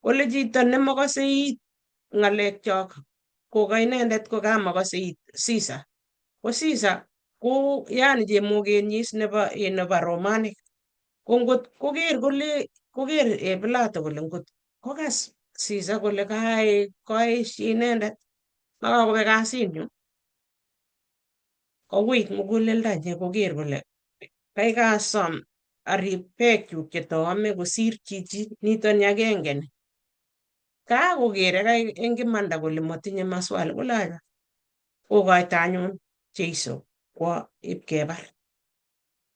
kole chito nemokose it ng'alekchok ko ka inendet ko kamakose it Caesar ko Caesar ko yani chemokenyis nebo nebo Romanik ko ngot koker kole koker Pilato kole ngot kokas Caesar kole kaesyi inendet makakobek kasinyu kowit muguleldonyi koker kole kaikai asom arib beekchuk chetoome kosir chichi nitoni agenge ni. Kakokere kai eng imanda kole motinye maswali kole acha kokoito anyun Jeiso kwo ipkebar.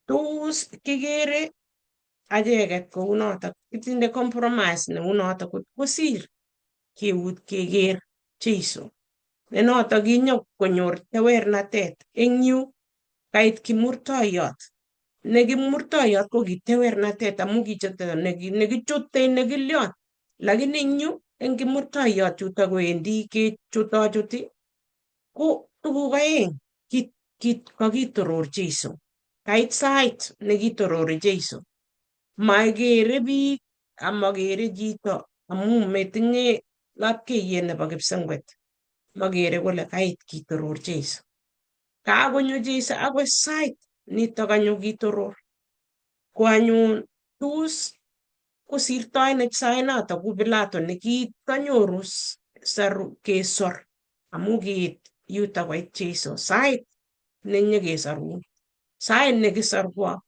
Tos kikere acheket kounotok kitinde compromise neunotok kosir keut keker Jeiso ne notok kinyo konyor tewernatet eng yu kait kimurtoiyot ne kimurtoiyot ko kitewernatet amu kichoto nekichute nekilion lakini eng yu eng kimurtoiyot yutok wendi kechutochuti ko tuguk aeng kakitoror Jeiso kait sait nekitorori Jeiso makere biik amakere chito amu metinye lapkeiyet nebo kipsengwet makere kole kait kitoror Jeiso kakonyo Jeiso akoi sait nitok kanyo kitoror ko anyun tos kosirtoi sainoto ku Pilato nekitanyoru kesor amu kiit yuto koit Jeiso sait nenyekesarun. Sait nekisorwo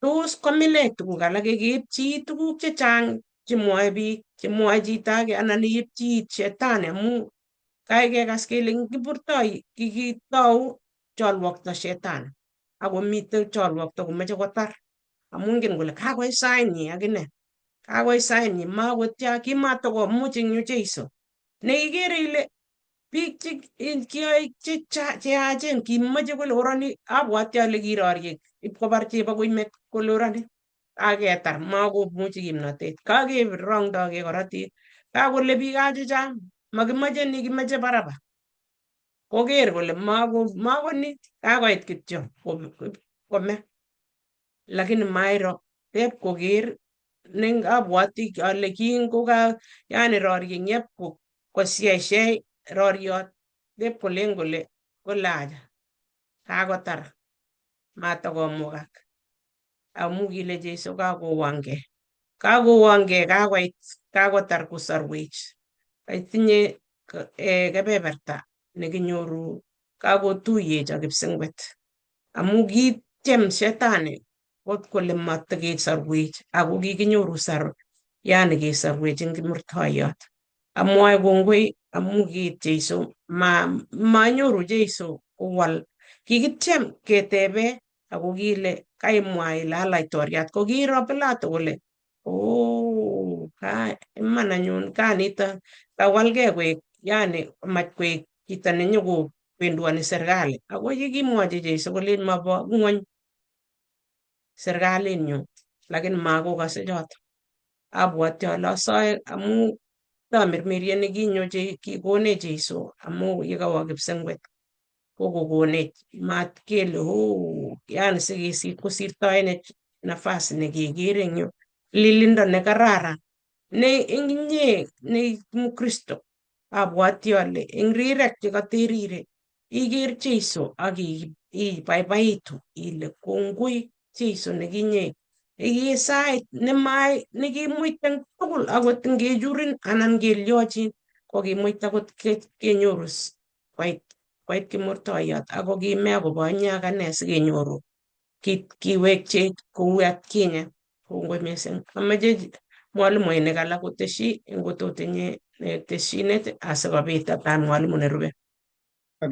tos komilech tuguk alak keipchi tuguk chechang chemwoe biik chemwoe chito age anan iipchi it shetani amu kaikekas kele kipurtoi kikitou cholwokto shetani akomite cholwokto komoche kotar amu ingen kole kakoit sainyi akine kakoit sainyi makotya kimatokomuch eng yu Jeiso neikere ile biik che kiyoe cheyachen kimoche kole oroni abwati ale kirorie ipkobar chebokoimet kole oroni kaketar makomuchi kimnotet kakerongdokei korotik kakole biik chechang makimoche ni kimoche Baraba koker kole mako makoni kakoit kityo kome lakini mairo tep koker ne abwati ale kingoka yani rorie ng'ep kosieshei roriot tep kolen kole kole aja kakotar matakomukak amu kile Jeiso kakowongei kakowongei kakoit kakotar kosorwech itinye kebeberta nekinyoru kakotuiyech ak kipsengwet amu kityem shetani kot kole matikesarwech ako kikinyoru sar yani kesorwech eng kimurtoiyot amwoe kongoi amu kiit Jeiso ma manyoru Jeiso kowal kikityem ketebe ako kile kaimwa ile a laitoriat ko kiiro Pilato kole oo ka iman anyun kanito kawalgei koek yani mach koek chito nenyokopenduani serikali ako yekimwochi Jeiso kolech mabo ng'wony serikalinyu lakini makokase choto abwati ale asoe amu tamirmiriet nekinyo kikonech Jeiso amu yekawo kipsengwet kokokonech mat kele oo yani sikesir kosirtoenech nafasi nekeker eng yu lilindo nekararan ne eng inye ne mukristo abwati ale eng rirek chekaterire iker Jeiso ak ibaibaitu ile kongoi Jeiso nekinye iker sait nemai nekimuiten tugul akot ngechurin anan kelyochin kokimuita kot kenyoru koit koit kimurtoiyot ako kime akobo inye ak ane sikenyoru kiwekchech kou atkinye kongoi mising amoche mwalimuinik alak koteshi ngototinye teshinet asikobit atai mwalimu nerube.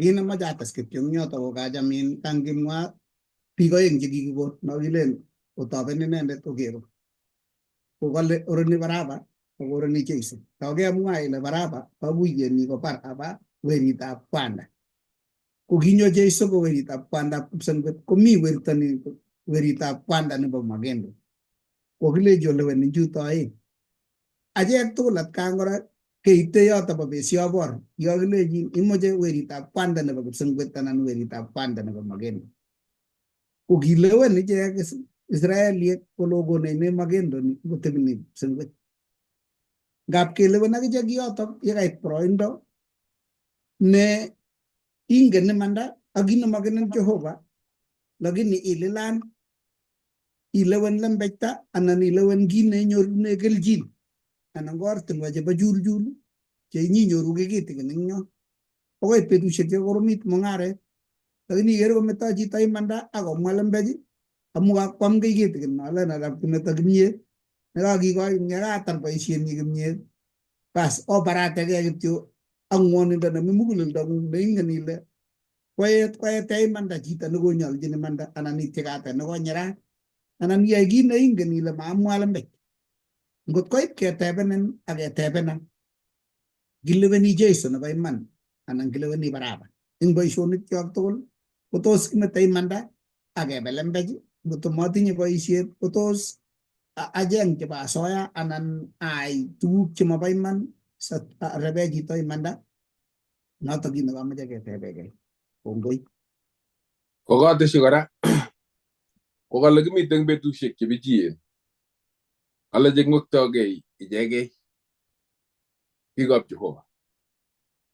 Kit nemoche ates kityo eng yoto ko kachamin kangimwa biik oeng chekikikon nokilen otoben inendet okero kokale oroni Baraba ak oroni Jeiso. Tokemwa ile Baraba kakuyenyi ko Baraba weritab kwanda. Ko kinyo Jeiso ko weritab kwandab kipsengwet komi werto ni weritab kwanda nebo magendo. Kokilechi oleweni chuto oeng. Achek tugul atkan kora keite yoto bo besiobor yokilechin imoche weritab kwanda nebo kipsengwet anan weritab kwanda nebo magendo. Ko kilewen ichek Israeliek kole okonech ne magendo ni kotebi ni kipsengwet. Ngap kelewen akichek yotok yekait boroindo ne ingen imanda ak kinemokinin Jehova lakini ililan ilewen lembeita anan ilewen kit neinyorune kelchin anan ko ortinwek chebo chulchul cheinyoru kiy kitikin eng yon. Akoit betusiek chekoromit mung'aret lakini ikere kometo chito imanda akomwa lembech amu kakwam kiy kitikin alen arap kimeto kimyet nekakikoi yekatar boisienyi kimyet bas obarategei kityo ak ng'wonindo nemi muguleldong'ung neingen ile koet koete imanda chito nekonyoljin imanda anan ityekate nekonyerat anan iyai kit neingen ile maamwa lembech. Ngot koit ketebenen ak ketebenan kileweni Jeiso nebo iman anan kileweni Baraba eng boisionik kyok tugul kotos kimete imanda ak kebe lembech ngot motinye boisiet kotos acheng chebo asoya anan aai tuguk chemobo iman arebe chito imanda notok kit nekomoche ketebekei kongoi. Kokateshi kora kokale kimiten betusiek chebichien kale cheng'wektokei ichegei biikab Jehova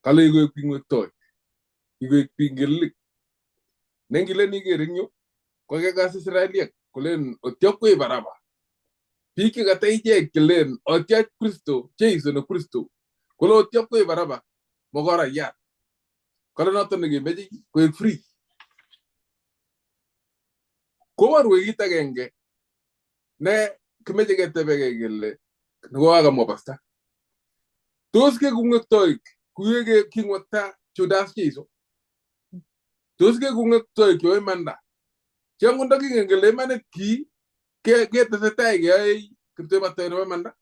kale kikoek biik ng'wektoik kikoek biik ngelelik nengilen iker eng yu kokekas Israeliek kolen otyokwei Baraba biik chekata ichek chelen otyach Kristo Jeiso ne Kristo kole otyokwei Baraba mokorayat kale noto nekemeche koek free. Koborwech kit agenge ne kimeche ketebekei kele nekokakomwa pasta. Tos kekung'wektoik kuye king'wekta Judas Jesu? Tos kekung'wektoik chebo imanda? Che angot ndakingen kele imanit kii ketesetai keyoe kipteibatoi nebo imanda?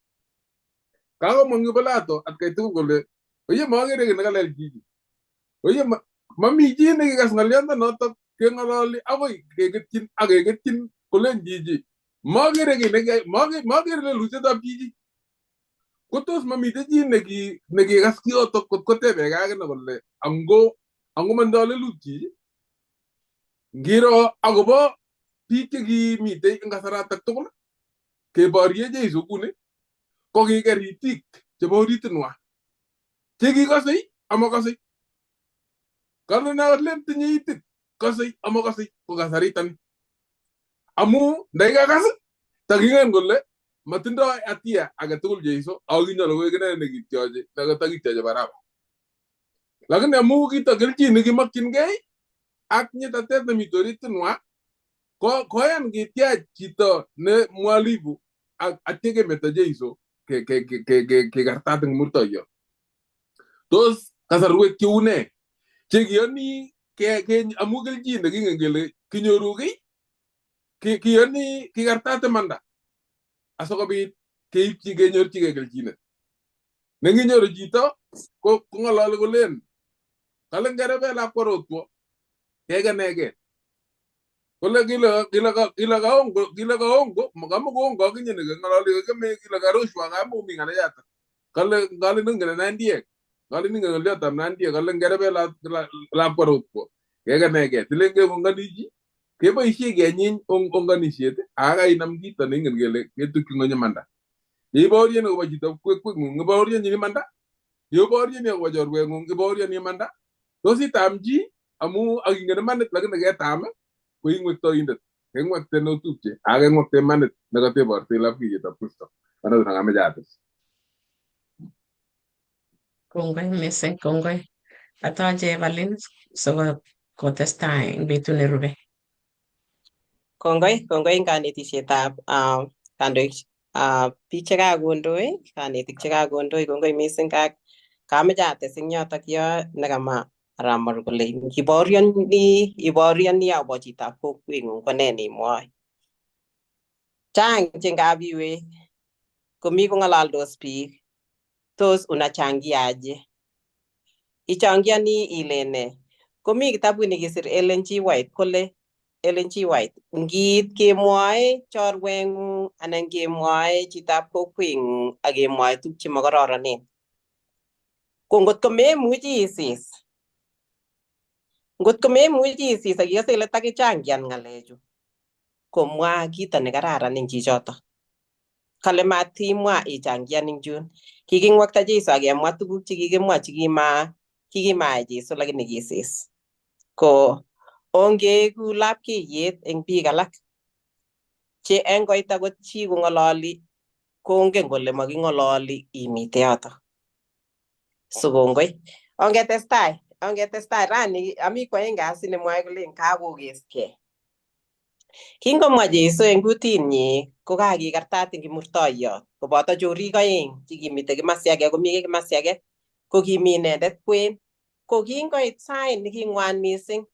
Kakomong Pilato atkai tugul kole oye makere kiy nekalel chichi. Oye mami chi nekikas ng'olyondo notok keng'ololi akoi keketyin ak keketyin kolen chichi makere kiy nekiyai makere lelutietab chichi. Ko tos mamite chi nekikas kiyotok kot kotebekei akine kole ango mandoi lelut chichi? Ngiro akobo biik chekimitei eng kasaratak tugul keborye Jesu kuni ko kiker itik chebo oritinwa chekikosei amakosei. Kale len tinye itit kosei amakosei ko kasaritani. Amu ndakikakas takingen kole matindoi hatia agetugul Jesu ako kinyalu koek inendet nekityoche nekatakityoche Baraba. Lakini amu kito kelchin nekimokchingei ak nyitatet nemite oritinwa ko koyan kityach chito ne mwalifu ak atya kemeto Jesu kekartat eng murtoiyot. Tos kasarwek cheu nee chekiyoni amu kelchin nekingen kele kinyoru kiy kiyoni kikartat imanda asikobit keipchi kenyorchigei kelchinet. Nenginyoru chito ko kong'ololi kolen kale ngerebe lakwa rotwo kekenege kole kile kaongo kile kaongo kamukoongo akinye nekeng'ololi kakime kile karushwa kamukomi ng'alechatak kale ngalen ingen nandiek ngalen ingen ng'olyotab nandiek kale ngerebe lakwa rotwo kekenege tilen kebongoni chi keboisie kenyiny ongonisiet akainam kito neingen kele ketukyi ng'ony imanda. Yeiborieni akobo chito kweng'ung ibaorienyin imanda, yeiborieni akobo chorweng'ung ibaorieni imanda. Tos itam chi amu akingen imanit lakini ketam ko ingwektoindet kengwekte neotupche ak kengwekte imanit nekotebortei lapkeyetab Kristo. Noto nekameche ates. Kongoi missing, kongoi. Atoche Evelyn sikotestai eng betut nerube. Kongoi, kongoi eng kanetisietab kandoik biik chekakondoi, kanetik chekakondoi, kongoi missing kameche ates eng yotok yo nekamwa Arap kole ngibaorioni akobo chitab kokweng'ung ko nee neimwoe. Chang che ngap iwe komi kong'alaldos biik tos unachangiaje? Ichangiani ile nee? Komi kitabut nekisir Ellen G. White kole Ellen G. White ngiit kemwoe chorweng'ung anan kemwoe chitab kokweng'ung ak kemwoe tuguk chemokororonen ko ngot ko memuchi isis ngot ko memuchi isis ak ikose ile takichangian ng'alechu komwa kito nekararan eng chichoto. Kale matimwa ichangian eng chun. Kikingwekta Jesu ak kemwa tuguk chekikimwa chikimayai Jesu lakini kisis. Ko ongeeku lapkeiyet eng biik alak che engoit akot chi kong'ololi kongen kole making'ololi imite yoto. So kongoi. Ongetestai, ongetestai rani ami kwaeng kasi nemwoe kole kakokeskei. Kingomwa Jesu eng kutinyi ko kakikartat eng kimurtoiyot koboto chorik oeng chekimite kimasi age komi kimasi age ko kimi inendet kwen. Ko kingoit sait neking'wan missing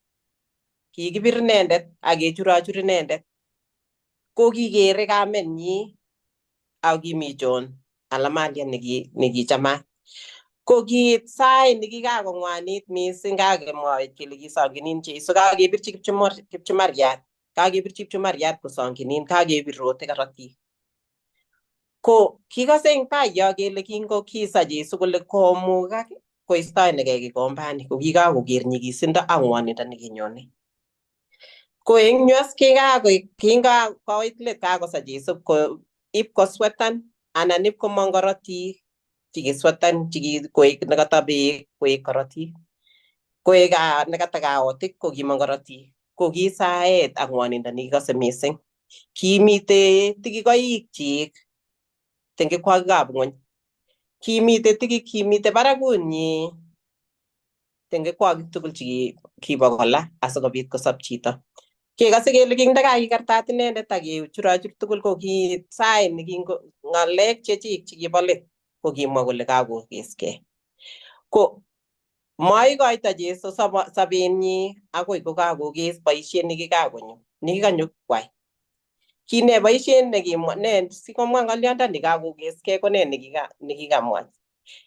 kikibir inendet ak kechurochur inendet. Ko kikere kamenyi ak kimi John alamalian nekichamat. Ko kiit sait nekikakong'wanit missing kakemwowech kele kisonginin Jesu kakebirchi kipchumariat kakebirchi kipchumariat kosonginin kakebir rote korotik. Ko kikose eng tai yo kele kingo kisa Jesu kole komukak koistoenigei kikombani ko kikakoker nyikisindo ak ng'wonindo nekinyone. Ko eng yu as kingakoit let kakosa Jesu ko ip koswetan anan ip komong korotik chikiswetan koek nekata beek koek korotik koek nekata kaotik ko kimong korotik ko ki saet ak ng'wonindo nekikose missing. Kimite tikikoikchik tengekwokikab ng'wony. Kimite tikik kimite barakunyi tengekwokik tugul chekibo kola asikobit kosob chito. Kekose kele kinda kakikartat inendet ak kechurachur tugul ko ki sait nekingo ng'alek chechik chekibo let ko kimwa kole kakokeskei. Ko maikoito Jesu sobenyi akoi kokakokes boisiet nekikakonyo nekikanyo kwai. Kine boisiet nekimwa ne sikomwa ng'olyondoni kakokeskei ko ne nekikamwa.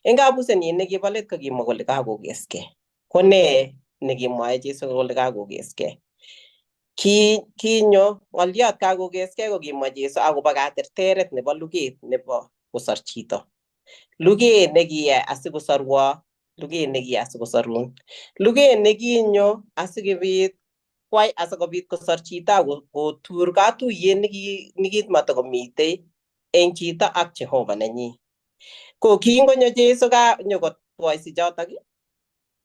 Eng kabusenyin nekibo let kokimwa kole kakokeskei. Ko ne nekimwoe Jesu kole kakokeskei. Kinyo ng'olyot kakokeskei kokimwa Jesu akobo katerteret nebo luget nebo kosor chito. Luget nekiyai asikosorwo, luget nekiyai asikosorun. Luget nekinyo asikobit kwai asikobit kosor chito ak kotur katuyet nekimatakomitei eng chito ak Jehova nenyi. Ko kingonyo Jesu nyokotwoisi chotok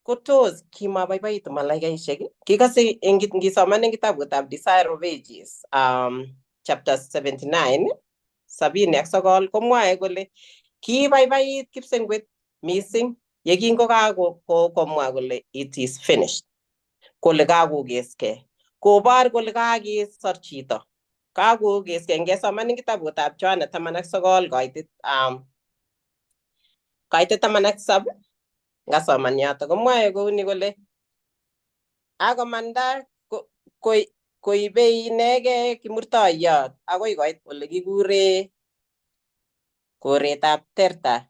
ko tos kimabaibaitu malaikaishek. Kikose ngisoman eng kitabutab Desire of Ages chapter 79 79 komwae kole kibaibait kipsengwet mising yekingokakomwa kole it is finished, kole kakokeskei, kobor kole kakesor chito, kakokeskei. Ngesoman eng kitabutab Yohana 19 koitit koitit 17 ngasoman yoto komwae kouni kole akomanda koibei inegei kimurtoiyot akoi koit ole kikure koretab Terta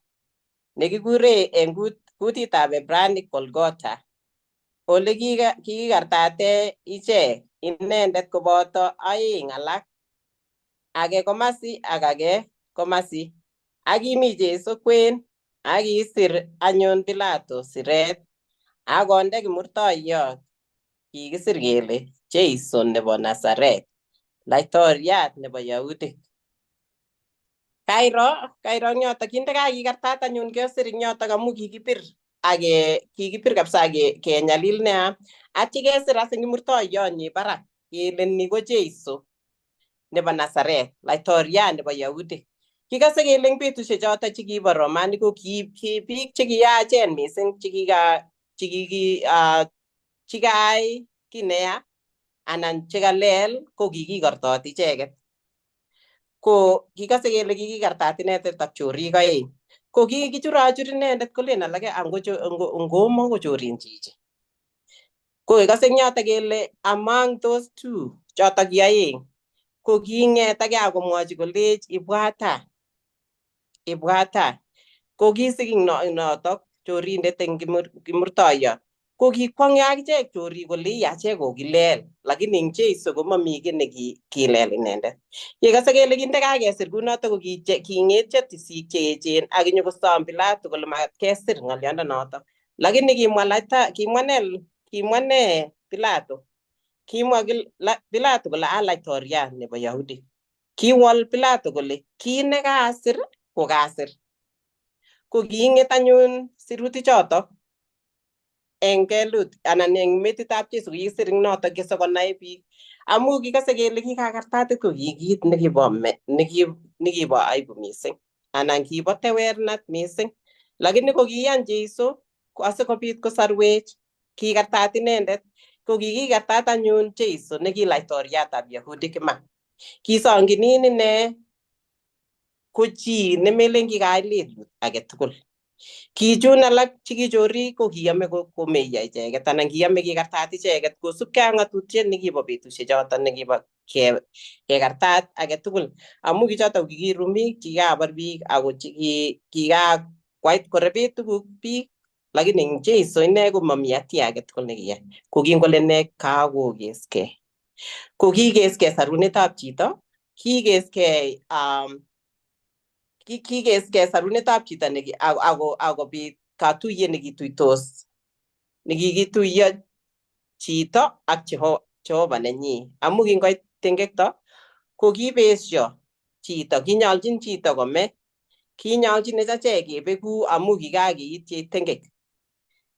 nekikure eng kutitab Ibrani Golgotha, ole kikikartate ichek inendet koboto aeng alak, age komasi ak age komasi, ak kimi Jesu kwen. Ak kisir anyun Pilato siret ak konde kimurtoiyot kikisir kele Jesu nebo Nazaret, laitoriat nebo Yahudik. Kairo kairo eng yotok kinde kakikartat anyun kesir eng yotok amu kikibir ak kikibir kabisa kenyalil nea atya kesir as eng kimurtoiyonyi barak kele ni ko Jesu nebo Nazaret, laitoriat nebo Yahudik. Kikose kele eng betusiek chotok chekibo Romani ko ki biik chekiyachen mising chekiki chikaai kiy neya anan chekalel ko kikikortot icheket. Ko kikose kele kikikartat inendet ak chorik aeng. Ko kikichurachur inendet kolen alake ngomo kochorin chichi. Ko kikose eng yotok kele among those two chotok ki aeng ko king'et ake akomwochi kolech ibwata, ibwata. Ko kisik eng notok chorindet eng kimurtoiyot. Ko kikwong'e akichek chorik kole ii achek kokilel lakini eng Jesu komami kiy nekilel inendet. Kekose kele kinde kakesir kunotok ko king'etyo tisik cheechen ak inyokosom Pilato kole makat kesir ng'oliondonotok. Lakini kimwa laita kimwa ne kimwa ne Pilato? Kimwa Pilato kole a laitoriat nebo Yahudi. Kiwol Pilato kole kiit nekaasir ko kasir. Ko king'et anyun sirutichotok eng kelut anan eng metitab Jesu kikisir eng notok sikonai biik amu kikose kele kikakartatet ko ki kit nekibo nekibo aibu mising anan kibo tewernat mising, lakini ko kiyan Jesu asikobit kosarwech kikartat inendet. Ko kikikartat anyun Jesu neki laitoriatab Yahudik iman. Kisonginin ine ko chi nemelen kikayai lelut age tugul. Kichun alak chekichorik ko kiyome komeiyo icheket anan kiyome kikartat icheket kosubkei ak ng'atutiet nekibo betusiek choton nekibo kekartat age tugul amu kichotok kikirumik chikikabar biik ako kikakwai korebet tuguk biik, lakini eng Jesu ine komami hatia age tugul nekiyai. Ko kingole ine kakokeskei. Ko kikeskei sarunetab chito, kikeskei kikeskei sarunetab chito akobit katuyet nekituitos nekikituiyo chito ak Jehova nenyi amu kingoit tengekto ko kibesyo chito, kinyoljin chito kome, kinyolchinech achek kebeku amu kikakiityi tengek.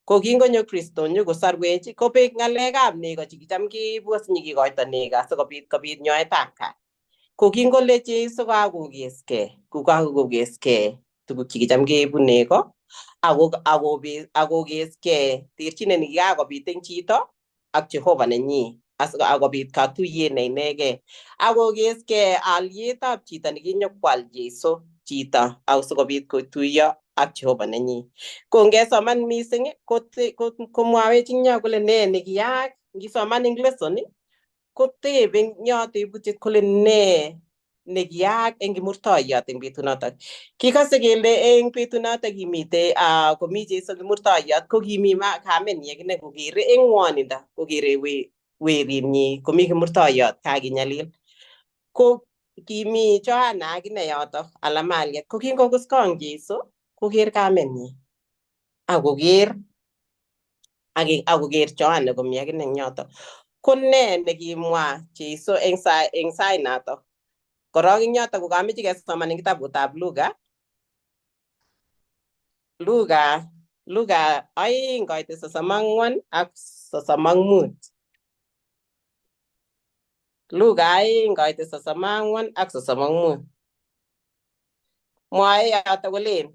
Ko kingonyo Kristo nyokosarwech kobek ng'alekab nego chekicham keibu asinyikikoito nego asikobit kobit nyoetab kat. Ko kingole Jesu kakokeskei, ko kakokeskei tuguk chekicham keibu nego akokeskei terchinet nekikakobit eng chito ak Jehova nenyi. Akobit katuyet ne inegei akokeskei alyetab chito nekinyokwal Jesu chito asikobit kotuiyo ak Jehova nenyi. Ko ngesoman mising komwawech eng yo kole nee nekiyaak. Ngisoman eng lesson kotebe eng yo tebutiet kole nee nekiyaak eng kimurtoiyot eng betunotok. Kikose kele eng betunotok kimitei komi Jesu kimurtoiyot ko kimi kamenyi akine kokere eng ngwonindo kokere werinyi komi kimurtoiyot kakinyalil. Ko kimi Johana akine yotok ala Mariat ko kingokuskong Jesu koker kamenyi akoker akoker Johana komi akine eng yotok. Ko nee nekimwa Jesu eng sait notok? Korok eng yotok kokameche kesoman eng kitabutab Luka Luka 2 koite 34 ak 35. Luka 2 koite 34 ak 35. Mwae yotok kolen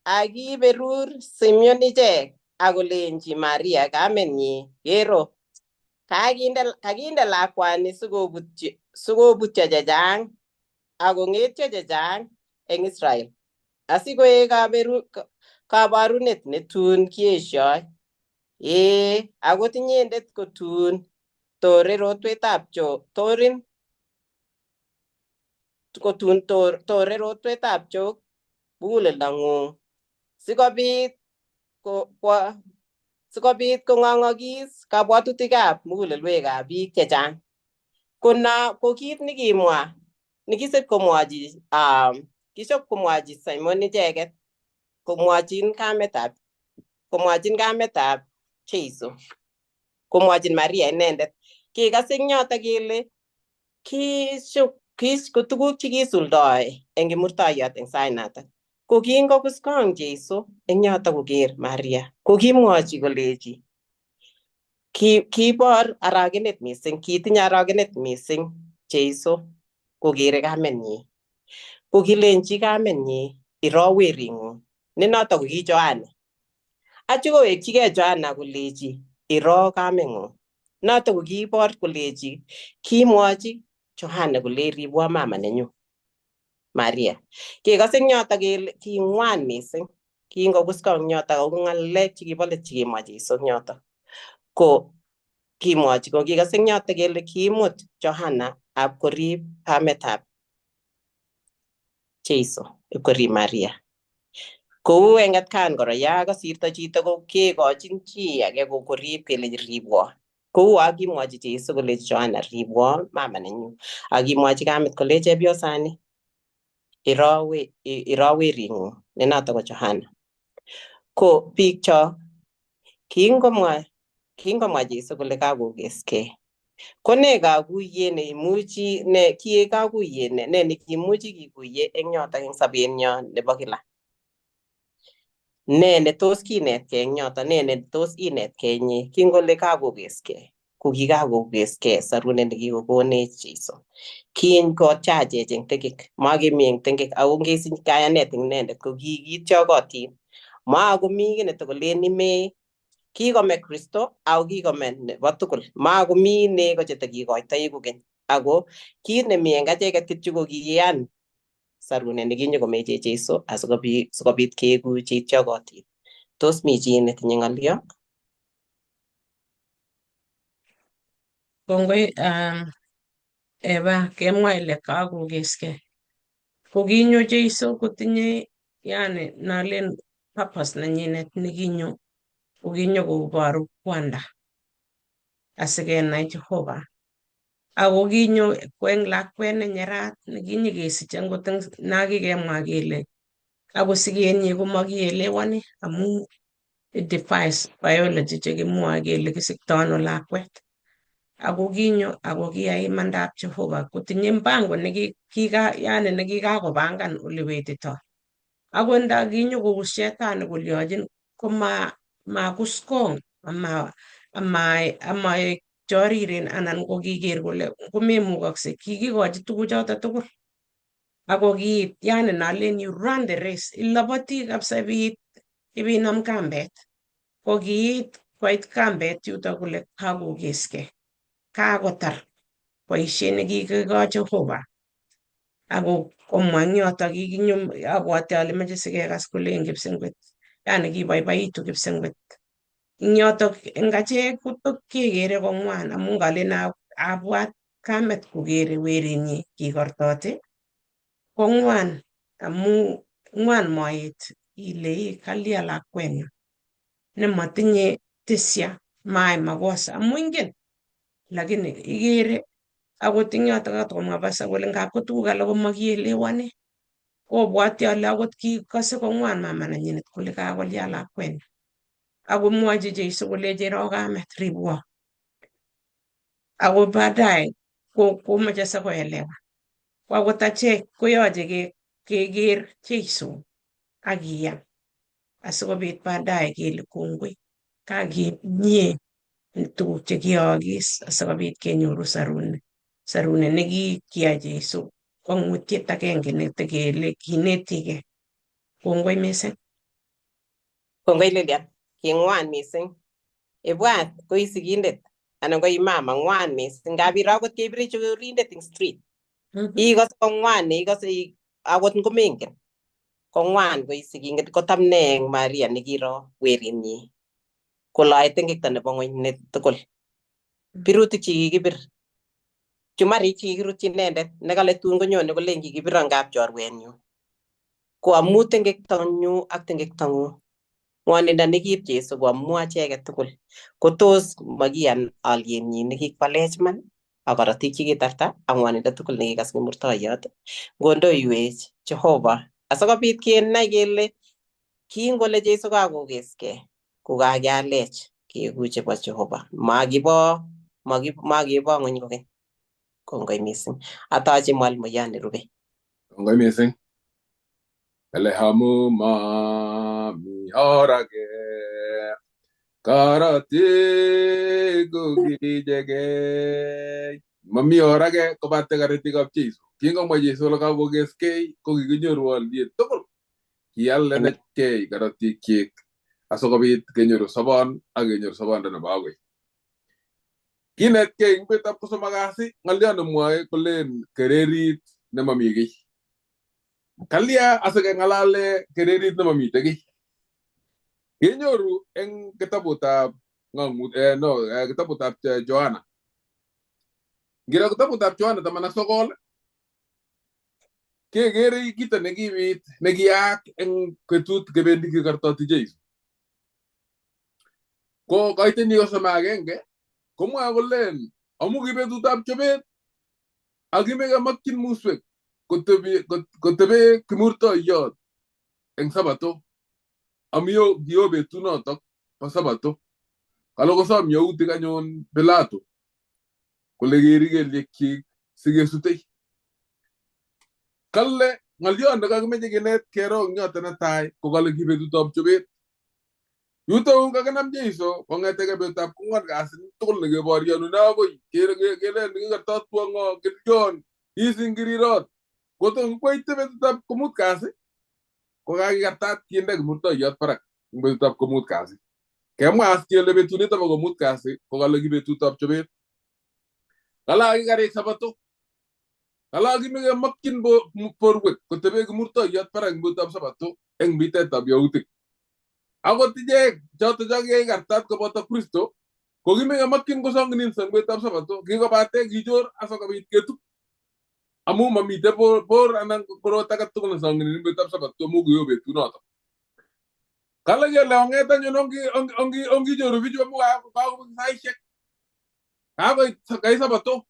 akiberur Simeon ichek akolenji Maria kamenyi, kero kakinde lakwani sikobutyo chechang akong'etyo chechang eng Israel asikoek kabarunet netun kieshoi. Ee, akot inyendet kotun tore rotwetab torin kotun tore rotwetab chok muguleldang'ung sikobit kong'ong'okis kabwatutikab mugulelwekab biik chechang. Ko ko kit nekimwa nikisip komwochi kisip komwochi Simon icheket komwochin kametab Jesu komwochin Maria inendet. Kikas eng yotok kele ko tuguk chekisuldoi eng kimurtoiyot eng sait notok. Ko kingokuskong Jesu eng yotok koker Maria ko kimwochi kolechi kibor aragenet mising, kitinye aragenet mising Jesu kokere kamenyi. Ko kilenji kamenyi iro wering'ung ne notok ko ki Johana. Achi kowekchigei Johana kolechi iro kameng'ung. Notok ko kibor kolechi kimwochi Johana kole ribwo mama nenyu Maria. Kekose eng yotok kele king'wan mising kingokuskong yotok ako ng'alek chekibo let chekimwa Jesu eng yotok. Ko kimwochi ko kikose eng yotok kele kiimut Johana ab korib kametab Jesu ipkorib Maria. Kou eng atkan kora ya kasirto chito ko kekochin chi age korib kele ribwo. Kou akimwochi Jesu kole Johana ribwo mama nenyu. Akimwochi kamet kole chepyosani iro wering'ung ne notok ko Johana. Ko biikchok kingomwa Jesu kole kakokeskei ko ne kakuyet neimuchi ne kie kakuyet ne nekimuchi kikuye eng yotok eng sobenyo nebo kila. Ne netos kinetkei eng yotok, ne netos inetkei inye kingole kakokeskei ko kikakokeskei sorunet nekikokonech Jesu. Kingochachech eng tengek, makemi eng tengek ako ngesich kayanet eng inendet ko kikityokotin. Makomi kiy netokolen ime kikome Kristo ako kikome nebo tugul. Makomi neko chetekikoitoi kokeny. Ako kit nemi eng acheket kityo ko kiyan sorunet nekinyokomechech Jesu asikobit keeku cheityokotin. Tos mi chi netinye ng'olyo? Kongoi Eva kemwa ile kakokeskei. Ko kinyo Jesu kotinye yani nalen purpose nenyinet nekinyo kokinyo koboru kwanda asikenai Jehova. Ako kinyo ko eng lakwet ne nyerat nekinyikesich angot eng nakikemwa kele ako sikenyi komakielewani amu it defies biology chekimwoe kele kisikto ano lakwet. Ako kinyo ako kiyai imandab Jehova kotinye mpango yani nekikakopangan olewetitoi. Ako nda kinyo kou shetani kolyochin koma makuskong ama choriren anan ko kiker kole komemukokse kikikochi tuguchoto tugul. Ako kiit yani nalen you run the race iloboti kabisa ibinam kambet. Ko kiit Koit kambet yuto kole kakokeskei, kakotar boisiet nekikikochi Jehova. Ako komwa eng yoto kikinyo abwati ale meche sikekas kole eng Kipsengwet, yani kiboiboitu Kipsengwet. Eng yotok eng achek kekere kong'wan amu ngalen abwat kamet kokere werinyi kikortoti kong'wan amu ng'wan moet ile ii kalya lakwenyu nematinye tisia maai makosa amu ingen lakini ikere akot eng yotok katakomwa pasa kole ngap ko tuguk alak komakielewani kobwati ale akot kikose kong'wan mama nenyinet kole kakolya lakwenyu akomwochi Jeiso kolechi ro kamet ribwo ako baadaye komoche sikoelewa ko akot achek koyoche keker Jeiso ak kiyan asikobit baadaye kele kongoi kakimie tuguk chekiyookis asikobit kenyoru sarunet sarunet nekikiyai Jeiso kwong'utiet agenge netekele kinetigei. Kongoi mising. Kongoi Lilian, king'wan mising. Ibwat ko i sigindet anan ko i mama ng'wan mising. Ngap iro akot kebire chorindet eng street. Ikose kong'wan ikose akot ngomengen. Kong'wan ko i sigindet kotam ne eng Maria nekiro werinyi koloe tengekto nebo ng'weny ne tugul. Birutik chekikibir. Chumarik chekikirutyi inendet nekale tun konyone kolen kikibiron kap chorwenyun. Ko amu tengektonyu ak tengektong'ung. Ng'wonindo nekiib Jesu ko amu acheket tugul. Kotos makiyan alyenyin nekikwalech iman ak korotik chekitarta ak ng'wonindo tugul nekikas kimurtoiyot. Ngondoiwech Jehova asikobit kenai kele kingole Jesu kakokeskei ko kakialech keeku chebo Jehova. Makibo makibo ng'weny kokeny. Kongoi mising. Atache mwalimuyan nerube. Kongoi mising. Kale amu mami orage korotik kokichegei. Mami or age kobate korotikab Jesu. Kingomwa Jesu kole kakokeskei ko kikinyoru alyet tugul. Kialenechkei korotikyik asikobit kenyoru sobon ak kenyoru sobondo nebo agoi. Kinetkei eng betutab kosomok kasi ng'olyo nemwoe kolen kererit nemami kiy. Kalya asikeng'alale kererit nemamite kiy. Kenyoru eng kitabutab ng'ang'ut no kitabutab Johanna. Ngiro kitabutab Johanna 19 kekere kito nekibit nekiyaak eng betut kebendi kikortoti Jesu. Ko koitenyi kosom agenge komwae kolen amu ki betutab chobet ak kimekemakyin muswek kotebe kimurtoiyot eng sabato. Amu kio betunotok bo sabato. Kale kosom yautik anyun Pilato kole keri kelyekyik sikesutei. Kale ng'olyon nekakimeche kinet kero eng yoto netai ko kale ki betutab chobet. Yuto kakinam Jesu kong'etegei betutab kong'wan kasi tugul nekeboryonune akoi kelen kikertotwo ng'o kilyon isingirirot. Koto koite betutab komut kasi ko kakikartat kinde kimurtoiyot barak eng betutab komut kasi. Kemwa as kele betunito bo komut kasi ko kale ki betutab chobet. Kale akikarik sabato. Kale akimekemakyin borwek kotebe kimurtoiyot barak eng betutab sabato eng bitetab yautik. Akot ichek choto cho kikikartat koboto Kristo ko kimekemakyin kosonginin eng betutab sabato kikobate kichor asikobit ketup. Amu mamite bor anan korot age tugul nesonginin eng betutab sabato amu kiyo betunoto. Kale kele ong'et anyun ongichoru bichu amu kakobek saisiek. Kakoit kai sabato.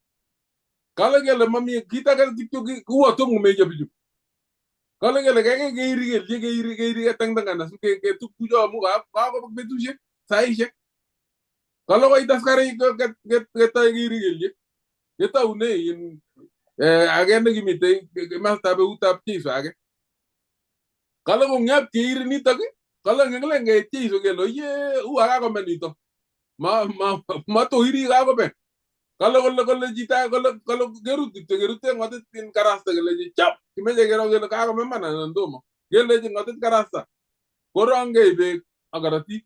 Kale kele mami kit age kityo kuwa tom komeiyo bichu. Kale kele kaikai keiri kelyek keiri keiri ketangtangan asiketup kucho amu kakobek betusiek saisiek. Kale koit askarik ketoi keiri kelyek. Ketoune in age nekimitei komastab eutab Jesu age. Kale kong'et keiri nitok kale ng'elen keit Jesu kele oye ua kakome nito. Matoiri kakome. Kale kole kole chito kole kole kerut kityo kerute ng'otit in karasta kelechi chop kimeche kero kele kakome iman anan tomo. Kelechi ng'otit karasta korongei beek ak korotik.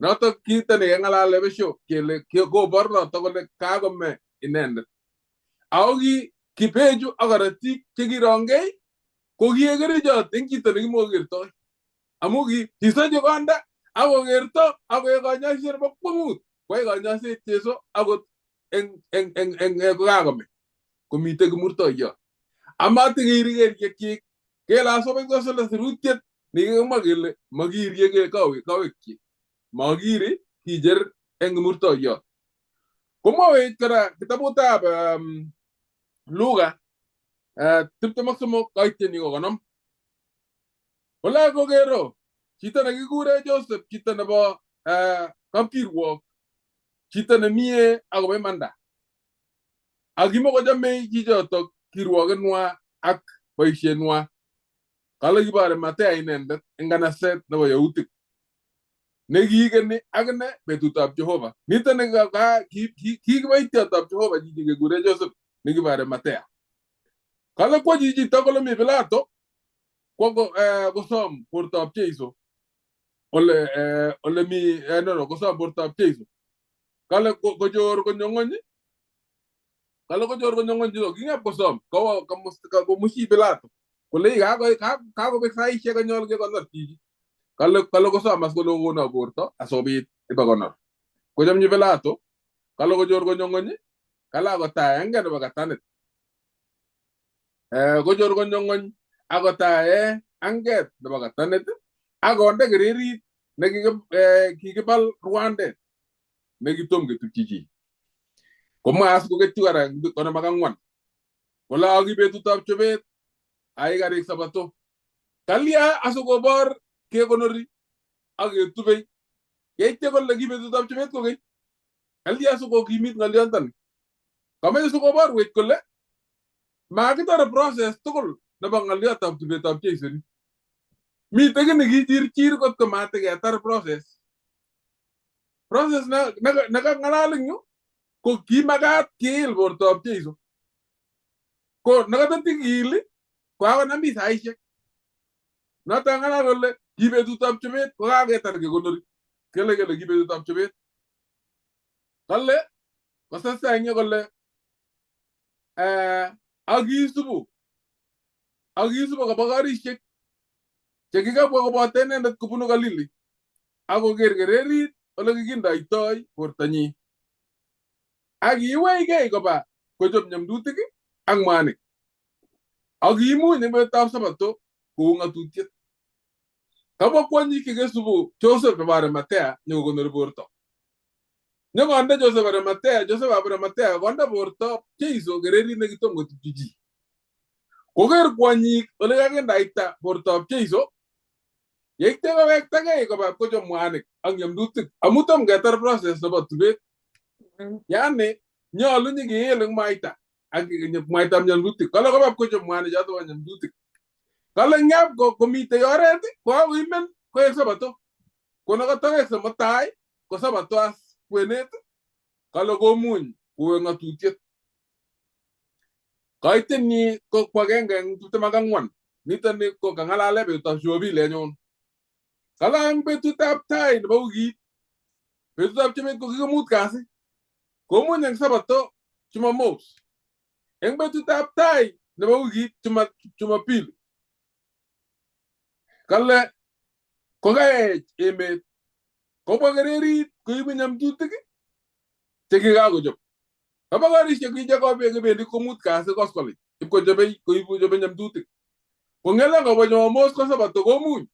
Notok kito nekeng'alale besho kele kobor notok kole kakome inendet. Ako ki kibechu ak korotik chekirongei ko kiek kerichot eng chito nekimokokertoi. Amu ki kisochi konda ak kokerto ak koek kanyoiset nebo kwong'ut. Koyai kanyoiset Jesu akot eng kokakome komitei kimurtoiyot. Amatikiri kelyekchik kele asobet kosole sirutiet nekikimwa kele makirie kowekchik. Makiri kicher eng kimurtoiyot. Komwawech kora kitabutab Luka 23 koityenyi ko 50. Ole kokero chito nekikure Joseph, chito nebo kapkirwok, chito nemie akobo imanda. Ak kimokochomei chichotok kirwokenwa ak boisienwa. Kale kibo Arimathea inendet eng kanaset nebo Yautik. Nekiikeni akine betutab Jehova. Nito ne kikiboityotab Jehova chichi kekure Joseph nekibo Arimathea. Kale kwo chichito kole mi Pilato kwo kosom bortoab Jesu ole mi no kosom bortoab Jesu. Kale kochor konyo ng'ony, kale kochor konyo ng'ony chicho king'ep kosom kowo komushi Pilato kole kakobek saisiek konyolu kekonor chichi. Kale kosom as kole kokono borto asikobit ibakonor. Kochomchi Pilato kale kochor konyo ng'ony, kale akotae anget nebo katanit. Kochor konyo ng'ony akotae anget nebo katanit akonde kererit nekikibal rwandet nekitom ketutyi chi. Komwa as koketyi kora 54. Kole aki betutab chobet ai karik sabato. Kalya asikobor kekonori ak ketubei. Yeityo kole ki betutab chobet kokeny. Kalya asikokimit ng'oliontoni. Kameche sikoborwech kole makitore process tugul nebo ng'oliotab tubetab Jesu ni. Mitei kiy nekichirchir kot ko matiketar process. Process nekang'alal eng yu ko kimakat kiil bortoab Jesu. Ko nekatatikil ko kakonam biik saisiek. Noto ng'alal kole ki betutab chobet ko kaketar kekonori. Kele kele ki betutab chobet. Kale kosasa eng yu kole akisubu koba karisiek chekikabwa koboto inendet kobunu Galili akoker kererit ole kikindoitoi bortonyi. Ak kiiweikei koba kochob nyamdutik ak mwanik. Ak kiimuny eng betutab Sabato kou ng'atutiet. Kabwa kwonyik chekesubu Joseph nebo Arimathea nyokokonori borto. Nyokonde Joseph Arimathea, Joseph ab Arimathea konde borto Jesu kererit nekitom kotupchi chi. Koker kwonyik ole kakindaita bortoab Jesu, yeityo kowektagei koba kochob mwanik ak nyamdutik amu tom ketar process nebo tubet. Yani nyolu nyikiil eng mwaita ak mwaitab nyamdutik. Kale koba kochob mwanik choto bo nyamdutik. Kale ngap komitei oret kokakoimen koek sabato. Ko nekatawekse mutai ko sabato as kwenet kale komuny kowek ng'atutiet. Koitenyi ko agenge eng 24. Nito ni ko kang'alale betutab Jumapili anyun. Kale eng betutab tai nebo wikit, betutab chobet ko kikimut kasi. Komuny eng sabato Jumamos. Eng betutab tai nebo wikit Jumapili. Kale kokaech emet kobwa kererit koibu nyamdutik chekikakochob. Kaba karisiek kibendi komut kasi koskoling ipkochobei koibu chobe nyamdutik. Kong'ele kobwa Jumamos ko sabato komuny.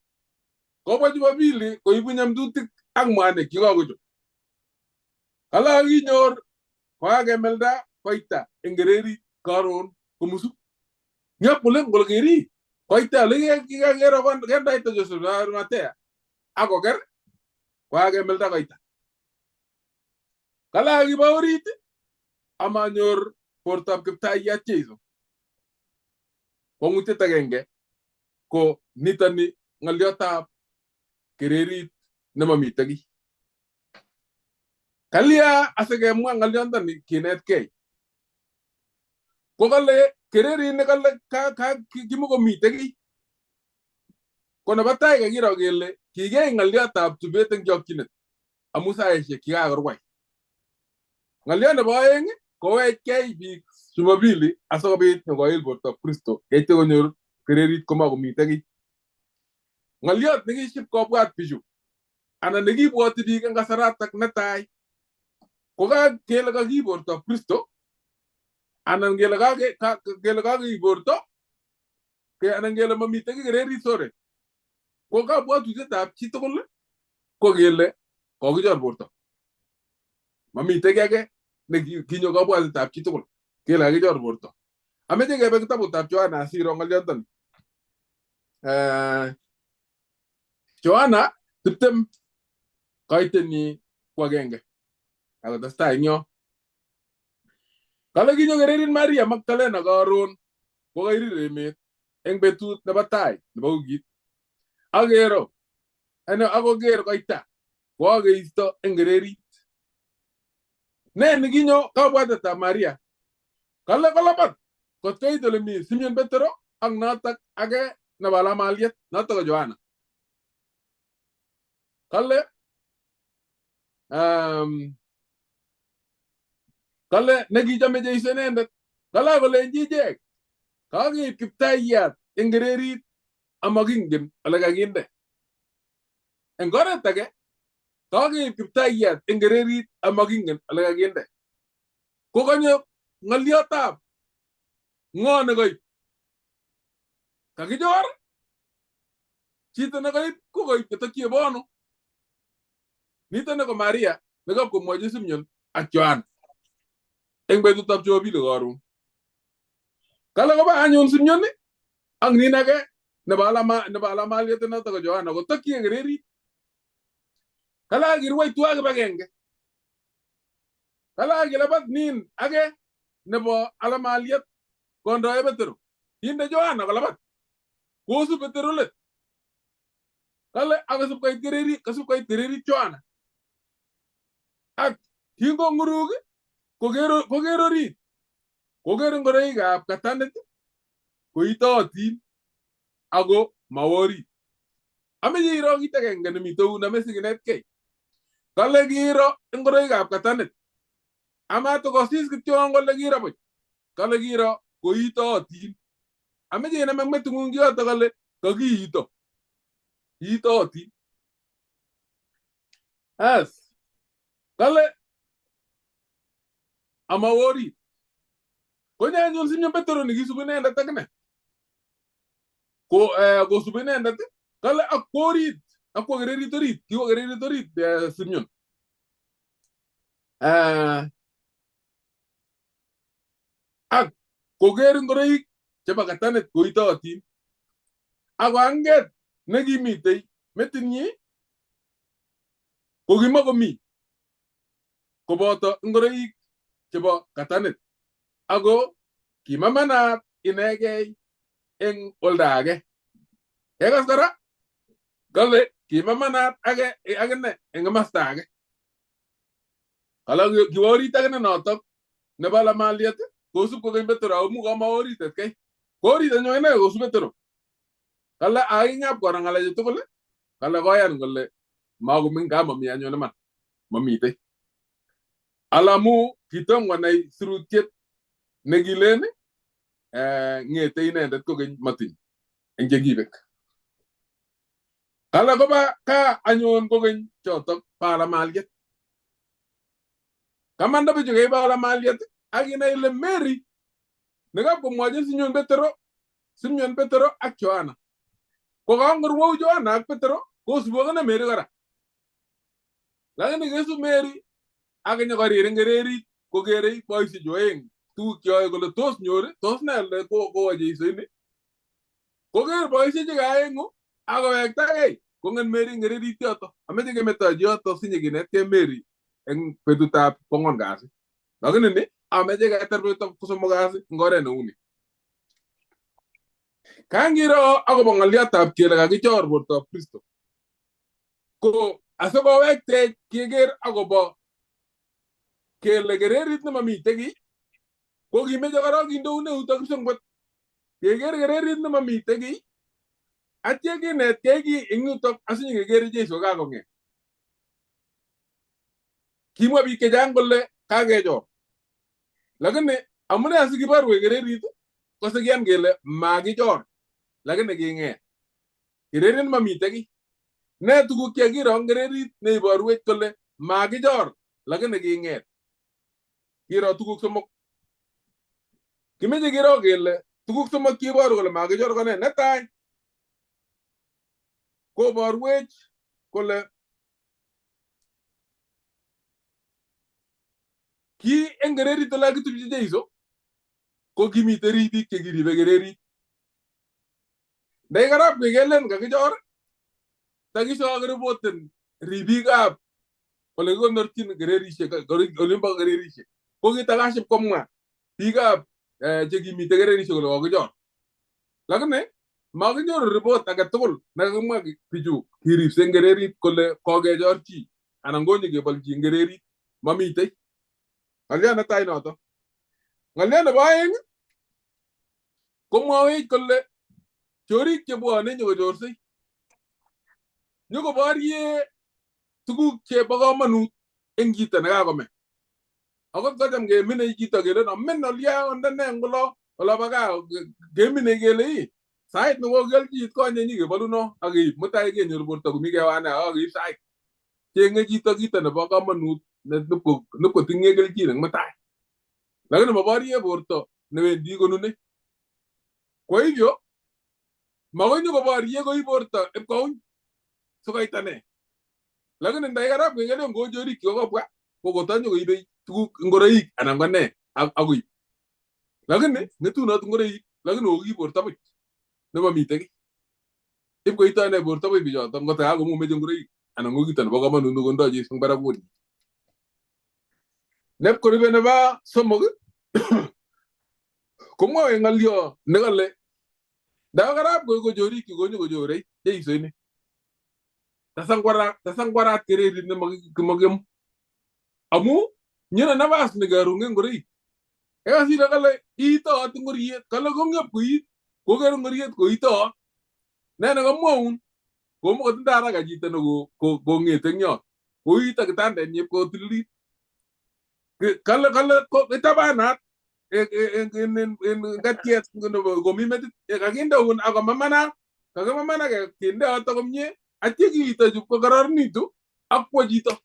Kobwa Jumapili koibu nyamdutik ak mwanik chekakochob. Kale kakinyor kokakemelda koita eng kererit karon komusu. Ngap kole kole keri koita ole kikakero kendaita Joseph Arimathea akoker kokakemelda koita. Kale kakiba orit amanyor bortoab Kiptayat Jesu. Kwong'utiet agenge ko nitoni ng'oliotab kererit nemomite kiy. Kalya asikemwa ng'oliontoni kinetkei. Ko kale kererit nekale kimokomite kiy. Ko nebo tai kakiro kele kikiyai ng'oliotab tubet eng chokchinet. Amu saishek kikakorwai. Ng'oliot nebo aeng kowechkei biik Jumapili asikobit nyokoil bortoab Kristo yeityo konyor kererit komakomite kiy. Ng'oliot nekiship kobwat bichu anan nekibwoti biik eng kasaratak netai ko kele kakiib bortoab Kristo anan kele kakeib borto anan kele mamite kiy kererit, sorry. Ko kabwatutietab chitugul ko kele kokichor borto. Mamite kiy age nekinyo kabwatetab chitugul kele kakichor borto. Ameche kebe kitabutab Yohana asiro ng'olyondoni. Yohana 20 koitenyi ko agenge akotestai eng yo. Kale kinyo kererit Maria Magdalena karon kokairir emet eng betut nebo tai nebo wikit. Akero akoker koita kokakeisto eng kererit. Ne nekinyo kabwatetab Maria? Kale kolabat kot koit ole mi Simeon Petero ak notok age nebo alamaliet notok ko Yohana. Kale kale nekichome Jesu inendet. Kale akolenji ichek kakeib kiptaiyat eng kererit amakingen ole kakinde. Eng oret age kakeib kiptaiyat eng kererit amakingen ole kakinde. Kokanyo ng'oliotab ng'o nekoib? Kakichor? Chito nekoib ko koib ketokyi bono. Nito ne ko Maria nekab komwochi Simeon ak Yohana eng betutab Jumapili karon. Kale koba anyun Simeon ak nin age nebo alamaliet noto ko Yohana kotokyi eng kererit. Kale akirwai tuwa kibagenge. Kale akilabat nin age nebo alamaliet kondoe Petero. Kinde Yohana kolabat. Kosub Petero let. Kale akosub koit kererit, kosub koit kererit Yohana. Ak kingong'uruk koker orit. Koker ngoroikab katanet koitootin ako mawo orit. Ameche iro kit agenge nemite un sikinetkei. Kale kiro ngoroikab katanet. Amatokosis kityo kole kiro buch. Kale kiro koitootin. Ameche inam eng meting'ung kiyoto kale kakiito. Itootin. As kale amawo orit. Konyo anyun Simeon Petero nekisub inendet akine. Kosub inendet kale akwo orit, akwo kererit orit, kiwo kererit orit Simeon. Ak koker ngoroik chebo katanet koitootin. Ako anget nekimitei metinyi kokimakomi koboto ngoroik chebo katanet. Ako kimamanat inegei eng olda age. Kekas kora kale kimamanat age akine eng komasta age. Kale kiwo orit akine notok nebo alamaliet kosub kokeny Petero amu kamawo orit atkei. Ko orit anyun ine kosub Petero. Kale akingap kora ng'alechu tugul kale koyan kole makomi kamami anyun iman mamitei. Alamu kitom konai sirutiet nekilen ng'ete inendet kokeny matiny eng chekibek. Kale koba kaa anyun kokeny chotok bo alamaliet. Kamanda bichu keibo alamaliet ak inai ile Mary nekab komwochin Simeon Petero ak Yohana. Ko kangorwou Yohana ak Petero kosubu akine Mary kora. Lakini kesub Mary ak nyokorir eng kererit kokerei boisiechu oeng tuguk cheyoe kole tos nyor tos ne le kowo Jesu ini. Koker boisiechu aeng'u akowektagei kongen Mary eng kererit yoto. Ameche kemetochi yoto sinyikinetkei Mary eng betutab kwang'wan kasi. Lakini ni ameche ketar betutab kosomok kasi eng oret neuni. Kangiro akobo ng'oliotab kele kakichor bortoab Kristo. Ko asikowektech keker akobo kele kererit nemamite kiy ko kimeche korok kindeun eut ak kipsengwet. Keker kererit nemamite kiy atya kinetkei kiy eng yutok asinyikekere Jesu kakong'et. Kimwa biik chechang kole kakechor. Lakini amune asikiborwech kererit ko sikiyan kele makichor lakini king'et. Kererit mamite kiy. Ne tuguk chekiro eng kererit neiborwech kole makichor lakini king'et. Kiro tuguk somok. Kimeche kiro kele tuguk somok cheiboru kole makichor ko ne? Netai koborwech kole ki eng kererit ole kakitupchi Jeiso ko kimite ribik chekiribe kererit. Ndaikarap kelen kakichor takisho ribikab ole kikonorchin kererishek olimbo kererishek ko kitakaship komwa biikab chekimite kererishek kole kokichor. Lakini makinyoru report age tugul nekakimwa bichu kiripse eng kererit kole kokechor chi anan konyo kebolchi eng kererit mamitei. Ng'oliot netai noto. Ng'oliot nebo aeng komwawech kole chorik chebwone nyokochorsei nyokoborye tuguk chebo komonut eng chito nekakome. Akot kocham kemine chito kelen amin olya onde ne eng olo olobo gaa kemine kele ii sait nekokiolchi konyenyi keboluno ak keib mutai kenyor borto komi kewane ak keib sait. Chenge chito kito nebo komonut nipkotinye kelchin eng mutai. Lakini maborye borto newendi konune. Kwa hivyo makoi nyokoborye koib borto ipkouny sikoita ne. Lakini ndaikarap kekelen ko chorik chekokobwa kokoto nyokoibe tuguk ngoroik anan ko ne akoib. Lakini ngetunot ngoroik lakini kokiib borto buch nemomite kiy. Ip koito ne borto buch bichoto ngot kakomumeche ngoroik anan ko kito nebo komonut nekondo Jesu eng barakunyi. Nep korube nebo somok komwoe ng'olyo nekole ndakarap ko chorik chu konyo kochorei Jeiso ini. Tasangwarat kererit nemakimu. Amu nyone nafas nekerunge ngoroik. Ekasire kale iitoot ngoriet kale kong'ep koit koker ngoriet koitoot. Ne nekamwaun komokotindo haraka chito nekong'ete eng yot. Koito kitandenyi ipkotililit. Kale kale itabanat en ngatiet komi metit kakindeun akomamanat kakimamanak kinde yoto komie atya kiito chu kokororonitu akwo chito.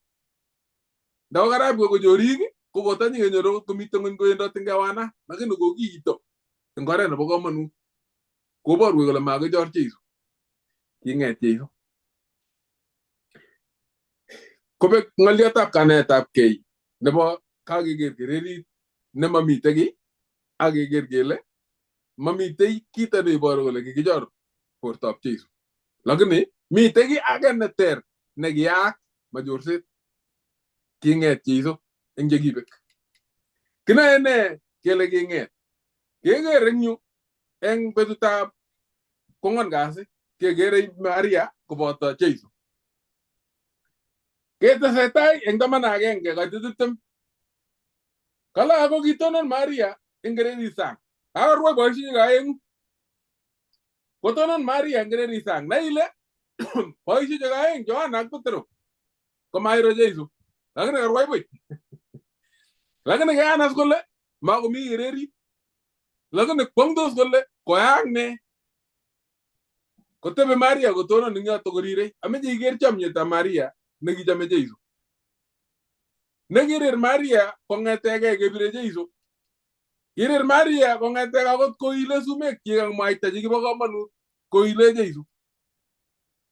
Ndakarap ko chorik ko kotanyi kenyor akot komite ng'ony kowendoti eng kewana lakini kokiito eng oret nebo komonut. Koborwech kole makichor Jeiso. King'et Jeiso. Kobek ng'oliotab kanetab kei nebo kakeker kererit nemamite kiy ak keker kele mamitei kito neiboru kole kikichor bortoab Jeiso. Lakini mitei kiy age neter nekiyaak machorset. King'et Jeiso eng chekibek. Kinoe ne kele king'et? Keker eng yu eng betutab kwangwan kasi kekere Maria koboto Jeiso. Ketesetai eng 11 koit 20. Kale ako kitonon Maria eng kererit sang. Kakorwai boisiek aeng'u. Kotonon Maria eng kererit sang. Nai ile boisiek aeng Yohana ak Petero komairo Jeiso. Lakini karwai buch. Lakini keanas kole makomi kererit. Lakini kwongdos kole koyaak ne. Kotebe Maria kotonon eng yoto korirei. Ameche iker chomietab Maria nekichome Jeiso. Nekirir Maria kong'etegei kebire Jeiso. Kirir Maria kong'etegei akot koile sumekyik ak mwaita chekibo komonut koile Jeiso.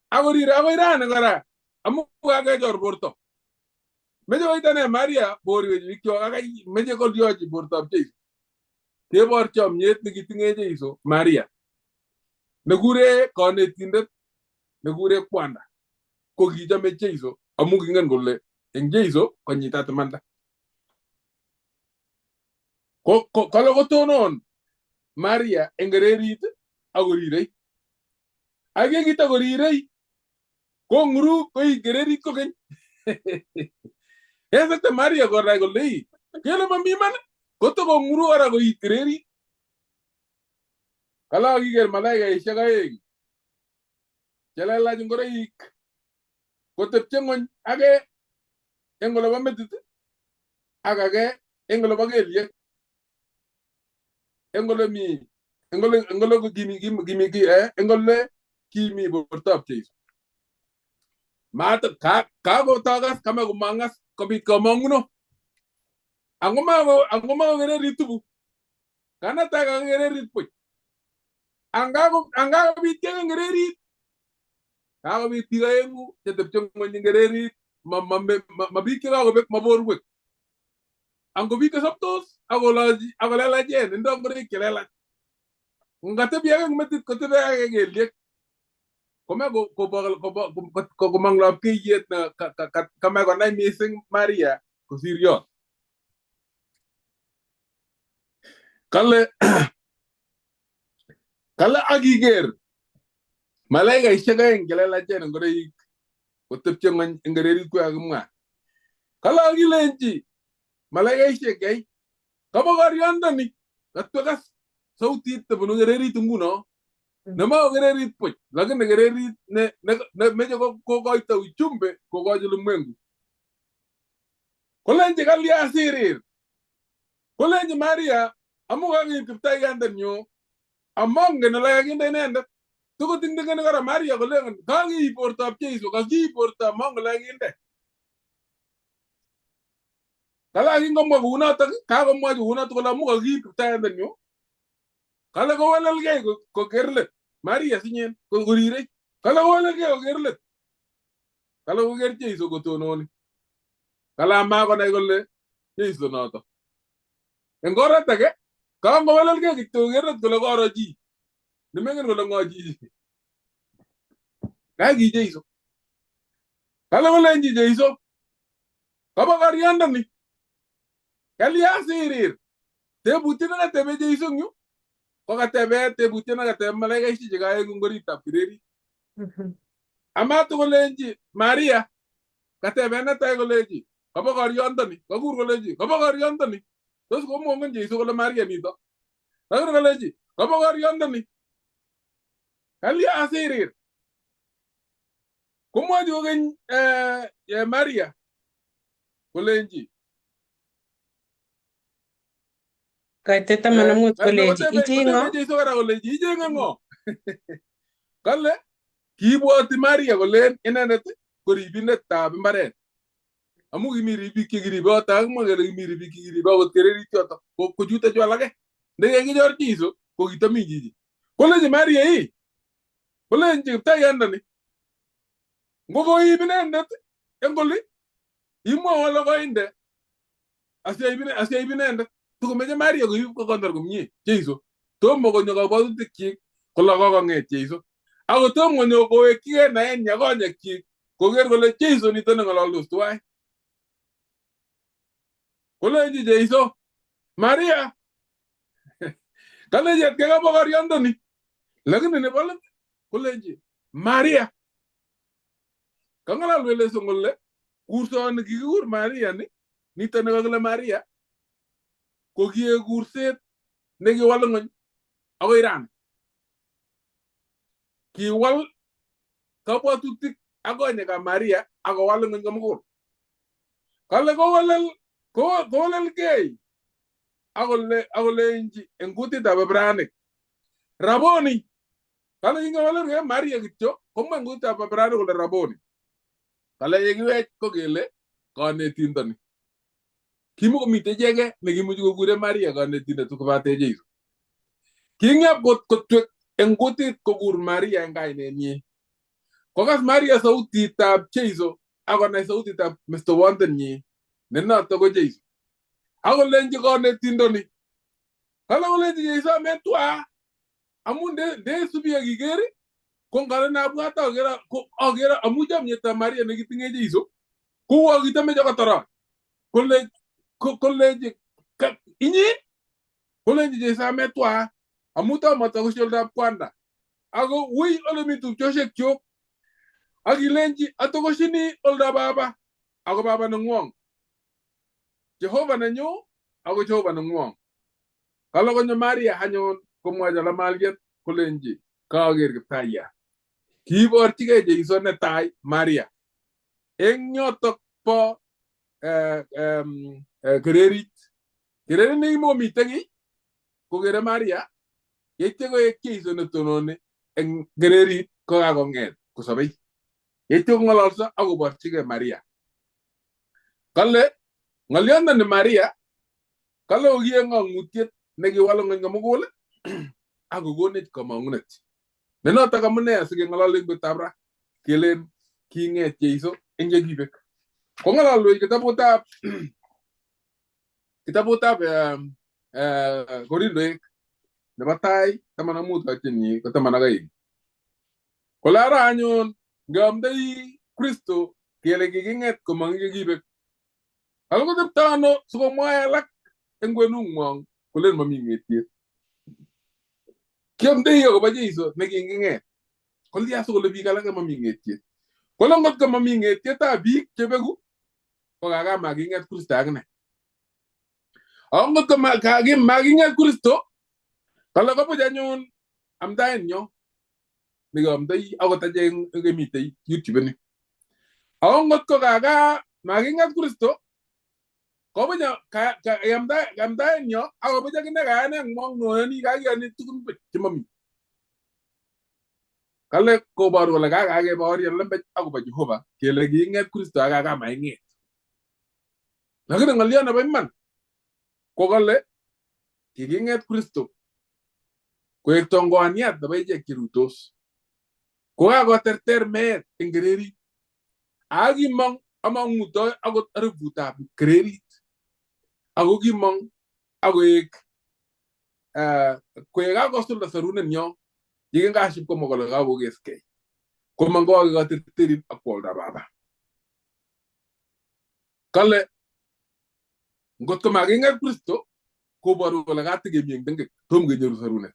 Akorire akoi rani kora amu kakechor borto. Meche koita ne Maria borwech bikyok akai meche kolyochi bortoab Jeiso. Kebor chomiet nekitinye Jeiso Maria. Nekure konetindet nekure kwanda ko kichome Jeiso amu kingen kole eng Jeiso konyitat imanda. Kale kotonon Maria eng kererit akorirei. Ak yekito korirei kong'uruk koik kererit kokeny. Kesekte Maria konai kole ii kele mami iman kotokong'uruk kora koit kererit. Kale akiker malaikaisiek aeng chelelach ngoroik kotepche ng'ony age eng olebo metit Ak age eng olebo kelyek. Eng ole mi eng ole kimi eng ole kimi bortab Jeiso. Mat kakotokas kame komangas kobit komong'uno. Ango mako kererit tubu. Kanata ka kererit buch. Anga kakobit kei eng kererit. Kakobit biik aeng'u chetepche ng'weny eng kererit. Ma biik chekakobek, ma borwek. Ango biik chesoptos akolochi akolelachen, indoi ngoroik chelelach. Ngatebi age eng metit, kotebi age kelyek. Kome komong lapkeiyet ne kame konai mising Maria kosir yon. Kale akiker malaikaishek aeng chelelachen ngoroik kotepche ng'weny eng kererit kokakimwa. Kale akilenchi malaikaishek yai kabokoriondoni katwekas sautit nebunu kererit nguno nemako kererit buch, lakini kererit ne meche kokoito ujumbe kokochi ulimwengu. Kolenchi kalya sirir? Kolenchi Maria amu kakiib kiptaiyandenyu amongen ole kakinde inendet. Tokotingtingeni kora Maria kolen kakiib bortab Jeiso, kakiib bortab, mongen ole kakinde. Kale kingomwa kounotok, kakomwachi kounotok kole amu kakiib kiptaiyandenyu. Kale kowelelgei koker let Maria sinyen korirei. Kale kowelelgei koker let. Kale koker Jeiso kotononi. Kale amakonai kole Jeiso noto. Eng oret age, kangowelelgei kityo koker let kole koro chi. Nemengen kole ng'o chichi. Kai ki Jeiso. Kale kolenchi Jeiso, kabokoriondoni. Kalya sirir? Tebutiet nekatebe Jeiso eng yu, kokatebe tebutiet nekatebe malaikaishek chekaeng eng oritab kererit. Amatokolenchi Maria, katebe netai kolenchi kabokoriondoni, kakur kolenchi kabokoriondoni. Tos komongen Jeiso kole Maria nito. Lakini kolenchi kabokoriondoni. Kalya asirir? Komwochi kokeny Maria kolenchi Kaitet 15 kolenchi icheng ng'o? Jeiso kora kolenchi ichenge ng'o? Kale kiibwoti Maria kolen inendet ko ribindetab mbaret. Amu kimi ribik chekiribe yoto, akimwa kele kimi ribik chekiribe akot kererit yoto ko chuto chu alake. Nekekichor Jeiso ko kitami chichi. Kolenchi Maria ii, kolenchi kiptaiyandani ngo koib inendet eng oli imwowo ole koinde asiaib inendet. Tokomeche Maria koib kokonor komie Jeiso. Tomo konyo kabwatutikyik kole kokong'et Jeiso. Ako tomo konyo kowekchigei naenyi ak konyekyik koker kole Jeiso nito neng'ololdos tuwai. Kolenchi Jeiso, Maria. Kalenchi atkei kabokoriondoni. Lakini nebo let kolenchi Maria. Kang'alal Weleson kole kursoni kikikur Maria ni nito nekakile Maria ko kiek kurset nekiwal ng'ony akoi rani. Kiwal kabwatutik ak konyekab Maria akowal ng'ony komugul. Kale kowelelgei akole akolenchi eng kutitab Ibranic Raboni. Kale kingowelelgei Maria kityo komwa eng kutitab Ibranic kole Raboni. Kale yekiwech ko kele konetindoni. Kimukomitei chi age nekimuchi kokure Maria konetindet kobate Jeiso. King'ep kotwek eng kutit kokur Maria eng kainenyi. Kokas Maria sautitab Jeiso akonai sautitab mestowondenyi ne noto ko Jeiso. Akolenchi konetindoni. Kale kolenchi Jeiso ametwa amun ndesubi akiker ko ngalen abwat akere ko akere amu chomietab Maria nekitinye Jeiso kouwo kitameche kotorok. Kole kolenchi inye kolenchi Jeiso ametwa amu tomo tokoshi oldab kwanda. Ako wui olemi tupchoshekyuk ak ilenchi atokoshini oldab baba ako baba neng'wong. Jehova nenyu ako Jehova neng'wong. Kale konyo Maria anyun komwochi Lamalyet kolenchi kaker kiptayat. Kiiborchigei Jeiso netai Maria eng yotok bo Kererit. Kererit nekimokomiten kiy kokere Maria yeityo koek Jeiso netononi eng kererit kokakong'et kosobei. Yeityo kong'ololso akoborchigei Maria. Kale ng'olyondoni Maria kale kokiek ng'ong'utiet nekiwal ng'ony komugul akokonech komong'unet. Ne notok amune asikeng'olole eng betutab ra kelen king'et Jeiso eng yekibek. Kong'ololwech kitabutab Korindoek nebo tai 15 kachinyi ko 12. Kole ara anyun ngeamdoi Kristo kele kiking'et komong yekibek. Kale kotepto ano sikomwae alak eng kwenung'wong kolen mami ng'etiet. Kiamdoi akobo Jeiso nekinging'et. Kolya sikole biik alake mami ng'etiet. Kole ngot ko mami ng'etietab biik chebeku ko kaka making'et Kristo akine. Ako ngot ko making'et Kristo kale kobuch anyun amdaenyo nekeamdoi akot achek kemitei YouTube ini. Ako ngot ko kaka making'et Kristo kobuch amdaenyo akobuch akine kayaneng'wong noyoni kakiyoni tugun buch chemomi. Kale koboru kole kakakeborian lembech akobo Jehova kele kiing'et Kristo ak kakamaing'et. Lakini ng'olyo nebo iman ko kale kiking'et Kristo koek tongoaniat nebo ichek cherutos. Kokakoterter meet eng kererit. Ak kimong amang'utoi akot arufutab kererit. Ako kimong akoek koek kakosulda sorunenyo yekingaship komwa kole kakokeskei. Komong kokakoterterin ak kwoldab baba. Kale ngot ko making'et Kristo koboru kole katikemi eng tengek tom kenyoru sorunet.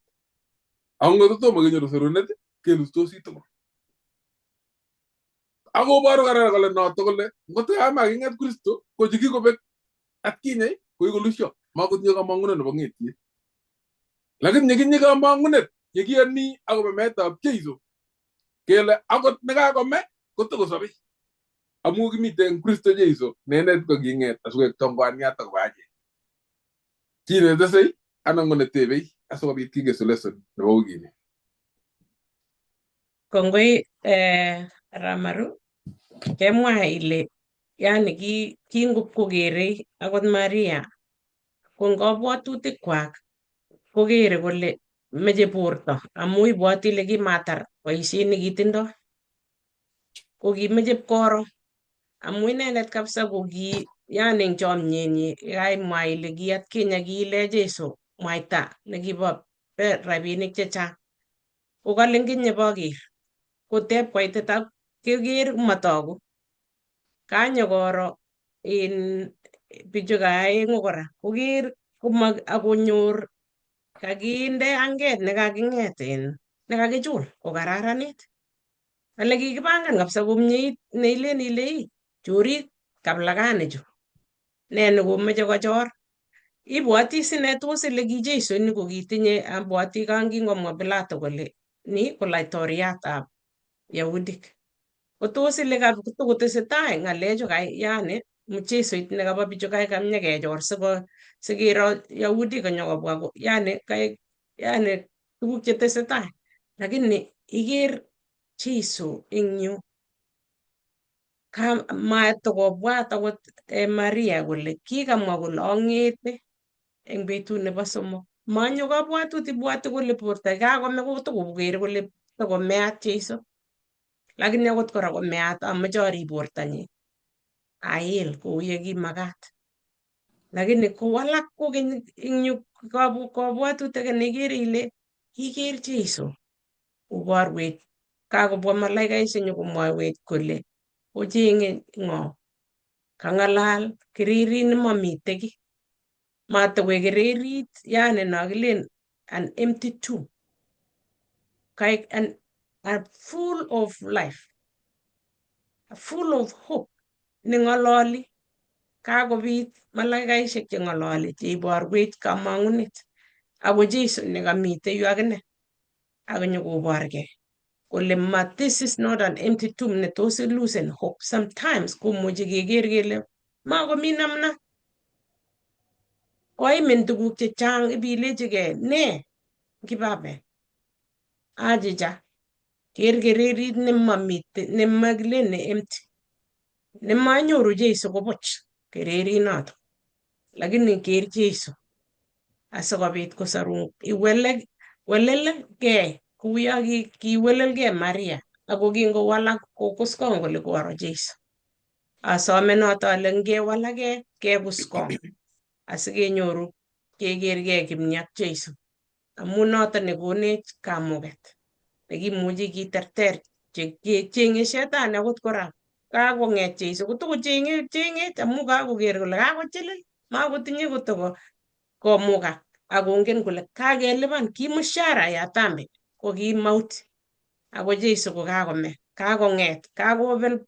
Ako ngot tomo kenyoru sorunet kelustosi tugul. Akoboru kora kole noto kole ngot kamaking'et Kristo ko chekikobek atkinye koikolusyo makotinye kamong'unet nebo ng'etiet. Lakini yekinye kamong'unet yekiyoni akobo meetab Jeiso kele akot nekakome kotokosobei. Amu kimite eng Kristo Jeiso nenet ko king'et asikoek tongoaniat akobo achek. Chi netesei anan ko netebei asikobit kikesu lesson nebo wikini. Kongoi Ramaru, kemwa ile yani kingopkokere akot Maria ko eng kabwatutikwak kokere kole meche borto amu ibwoti ile kimatar boisiet nekitindoi. Ko kimeche pkoro amu inendet kabisa ko ki yani eng chomyenyi kaimwa ile ki atkinye kiile Jesu mwaita nekibo rabinik chechang. Ko kalen kinye boker koteb koitit ak keker matoku. Kanyo koro in bichu aeng'u kora koker akonyor kakinde anget nekaking'et in nekakichul kokararanit. Kale kikipangan kabisa komyeit neilen ile ii chorik kaplakani chu. Ne nekomoche kochor. Ibwoti sine tos ile ki Jesu ni kokitinye abwoti kan kingomwa Pilato kole ni ko laitoriatab Yahudik. Ko tos ile tokotesetai ng'alechu kai yani mchezoit nekaba bichu kai kamnyekechor siko sikiro Yahudi konyokobwa yani kai yani tuguk chetesetai. Lakini iker Jesu eng yu matokobwat akot Maria kole kikamwa kole ang'ete eng betut nebo somok. Manyo kabwatut ibwati kole borto kakome kotokokere kole tokomeat Jesu. Lakini akot kora komeat amoche arib bortanyin. Ail kou yekimakat. Lakini kowalak kokeny eng yu kabwatutik nekere ile kiker Jesu koborwech kakobwa malaikaisiek nyokomwowech kole ocheng'e ng'o. Kang'alal kererit nemomite kiy. Matokoik kererit yani nokilen an empty tomb. Kaik an a full of life, full of hope neng'ololi. Kakobit malaikaisiek cheng'ololi cheiborwech kamong'unet. Ako Jesu nekamite yu akine akonyokoborgei kole ma this is not an empty tomb ne tos lose hope. Sometimes komuchi keker kele Makomi namna. Koimin tuguk chechang ibilechigei ne kibabe. Achicha ker kererit nemamite nemakilen ne empty nemanyoru Jesu kobuch kererit noto. Lakini ker Jesu asikobit kosarun iwelek welelgei kouyo kiwelelgei Maria ako kingowalak kokuskong kole koro Jesu. Asome noto ale ngewalake kekuskong asikenyoru kekergei kimni ak Jesu amu noto nekonech kamuget nekimuchi kiterter cheng'e shetani akot kora kakong'et Jesu kotokocheng'e cheng'ech amu kakoker kole kakochilil makotinye kotoko komukak akongen kole kakelipan ki mshahara ya dhambi ko ki mauti ako Jesu ko kakome kakong'et kakobel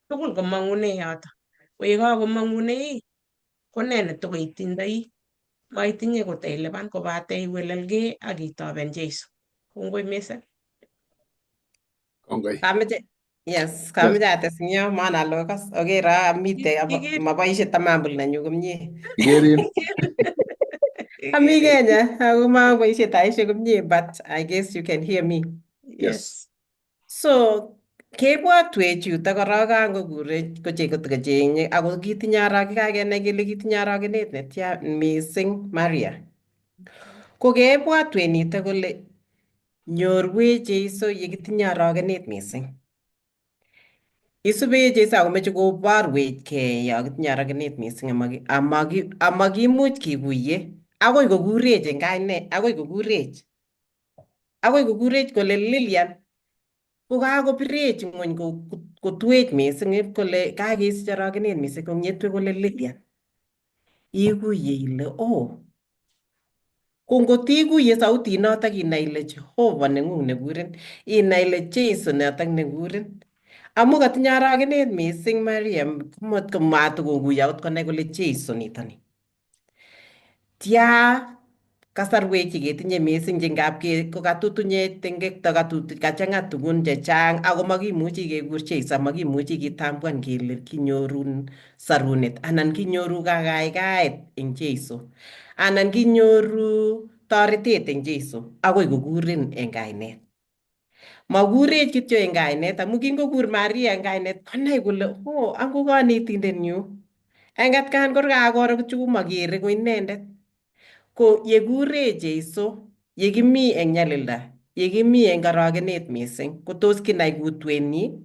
tugul komang'une yoto ko yekakomang'une ko nee netokoitindoi maitinye koteilipan kobate iwelelgei ak itoben Jesu kongoi mising. Kongoi. Kameche yes, kameche ates eng yo maana ale okas okere amite Iker- maboishe tamambul nenyu komie. Ikerin. Ami Kenya ako maboishe taishek komie, but I guess you can hear me. Yes. So kebwatwech yuto korok kangokure kochenge ako kitinye kakenai kele kitinye arokenet netya mising Maria. Ko kebwatwech nito kole nyorwech Jeiso yekitinye arokenet mising. Isubech Jeiso akomeche koborwechkei yo kitinye arokenet mising amakimuch kikuye akoi kokurech eng kainet akoi kokurech akoi kokurech kole Lilian ko kakobirech ng'weny kotuech mising kole kakesich arokenet mising kong'etwe kole Lilian ikuye ile oh ko ngot ikuye sautit notok inai ile Jehova neng'ung nekurin inai ile Jesu notok nekurin amu katinye arokenet mising Mariam komatukokuyo akot konai kole Jesu nitoni tia kasarwek cheketinye mising che ngap kokatutunyech tengekto kachang'a tugun chechang ako makimuchi kekur Jesu makimuchi kitambuan kele kinyorun sarunet anan kinyoru kakaikaet eng Jesu anan kinyoru toretet eng Jesu akoi kokurin eng kainet. Makurech kityo eng kainet amu kingokur Maria eng kainet konai kole oh ango konetindenyu eng atkan kor kakoro kityo komakere ko inendet. Ko yekurech Jesu yekimi eng nyalilda yekimi eng arokenet mising ko tos kinai kutwenyi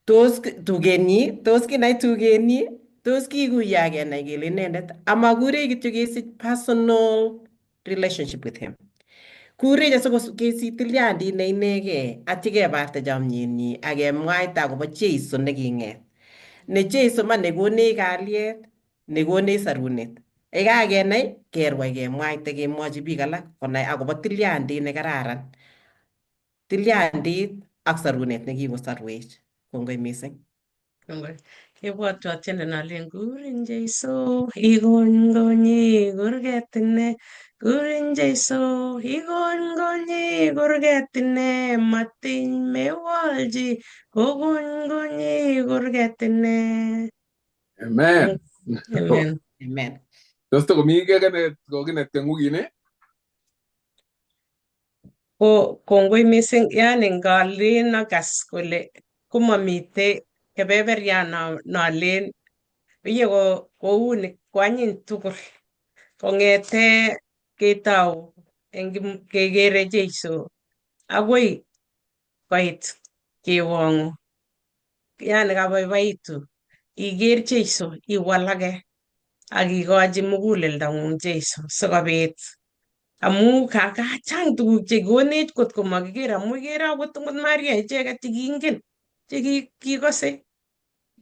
tos tugenyi tos kinai tugenyi tos kikuye ak kenai kele inendet amakurech kityo kesich personal relationship with him. Kurech asikesich tilyandit ne inegei atya kebarte chomyenyi ak kemwaita akobo Jesu neking'et ne Jesu man nekonech kalyet nekonech sarunet yekakenai kerwai kemwaite kemwochi biik alak konai akobo tilyandit nekararan tilyandit ak sarunet nekikosarwech. Kongoi mising. Kongoi. Kebwotwo tiendo nolen kurin Jesu igongonyi kurget ine kurin Jesu igongonyi kurget ine matiny mewolchi kogongonyi kurget ine. Amen. Amen. Amen. Tos tokomi kiy kokinet eng wikini? Ko kongoi mising yani ngalen akas kole komamite kebeberyan nolen iye ko kouni kwanyiny tugul kong'ete ketou eng kekere Jesu akoi koit kewong'u yani kabaibaitu iker Jesu iwalake ak ikochi muguleldang'ung Jesu sikobit amu kachang tuguk chekonech kot komakiker amu ikere akot ngot Maria icheket chekingen chekikose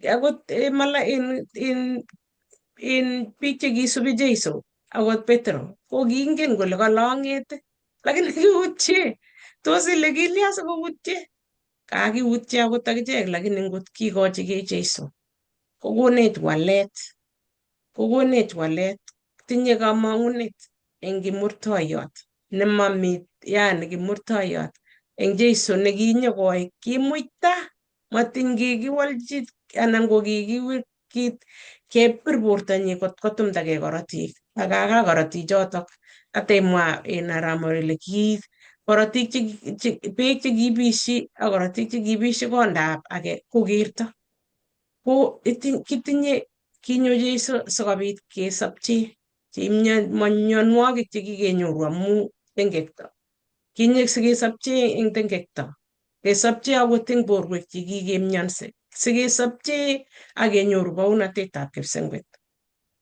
akot mala in biik chekisubi Jesu akot Petro ko kingen kole kalong'et lakini kiutye tos ile kilya sikoutye kakiutye akot akichek lakini ngot kikochigei Jesu kokonech walet kokonech walet tinye kamang'unet eng kimurtoiyot nemami yani kimurtoiyot eng Jesu nekinyokoik kimuita matiny kikiwolchi anan ko Kepir bortanyin kot kotumdagei korotik ak kaga korotichotok atemwa en Arap Moi ile ki korotik che beek chekiibishi ak korotik chekiibishi kondab age ko kerto. Ko kitinye kinyo Jesu sikobit kesopche mionwogik chekikenyoru amu tengekto. Kinyo sikesopche eng tengekto, kesopche akot eng borwek chekikemionse, sikesopche ak kenyoru baunatetab kipsengwet.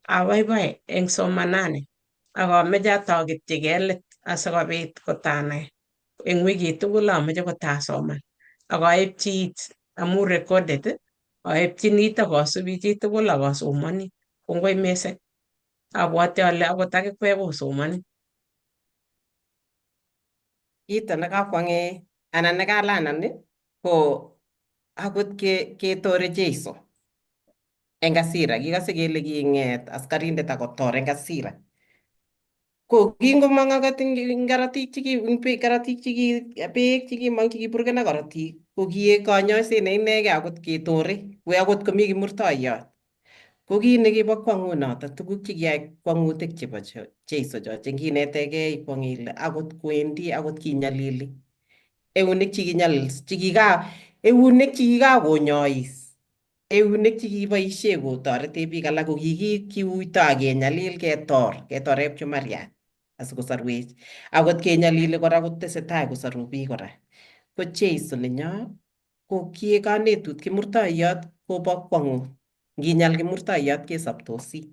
Abaibai eng somanani ak ameche atoketchigei let asikobit kotanai eng wikit tugul ameche kotasoman ak aepchi it amu recorded aepchini it ak asubi chitugul ak asomani. Kongoi mising. Abwati ale akot akikwek osomoni. Kito nekakwong'e anan nekalanan ko akot ketore Jesu eng hasira. Kikose kele king'et askarindet akotor eng hasira. Ko kingomong akot eng korotik cheki korotik cheki beek chekimong chekiburgen ak korotik ko kiek konyoiset ne inegei akot ketore we akot komi kimurtoiyot. Ko kit nekibo kwong'ut noto, tuguk chekiyai kwong'utik chebo Jesu cho chenginetegei ikwong ile akot kwendi akot kinyalili eunek chekinyalil chekika eunek chekikakonyois eunek chekiboishe kotorete biik alak ko kikiuito ak kenyalil ketor ketore pchumariat asikosorwech akot kenyalili kora kotesetai kosoru biik kora. Ko Jesu nenyo ko kie kanetut kimurtoiyot kobo kwong'ut. Nginyal kimurtoiyot kesoptosi.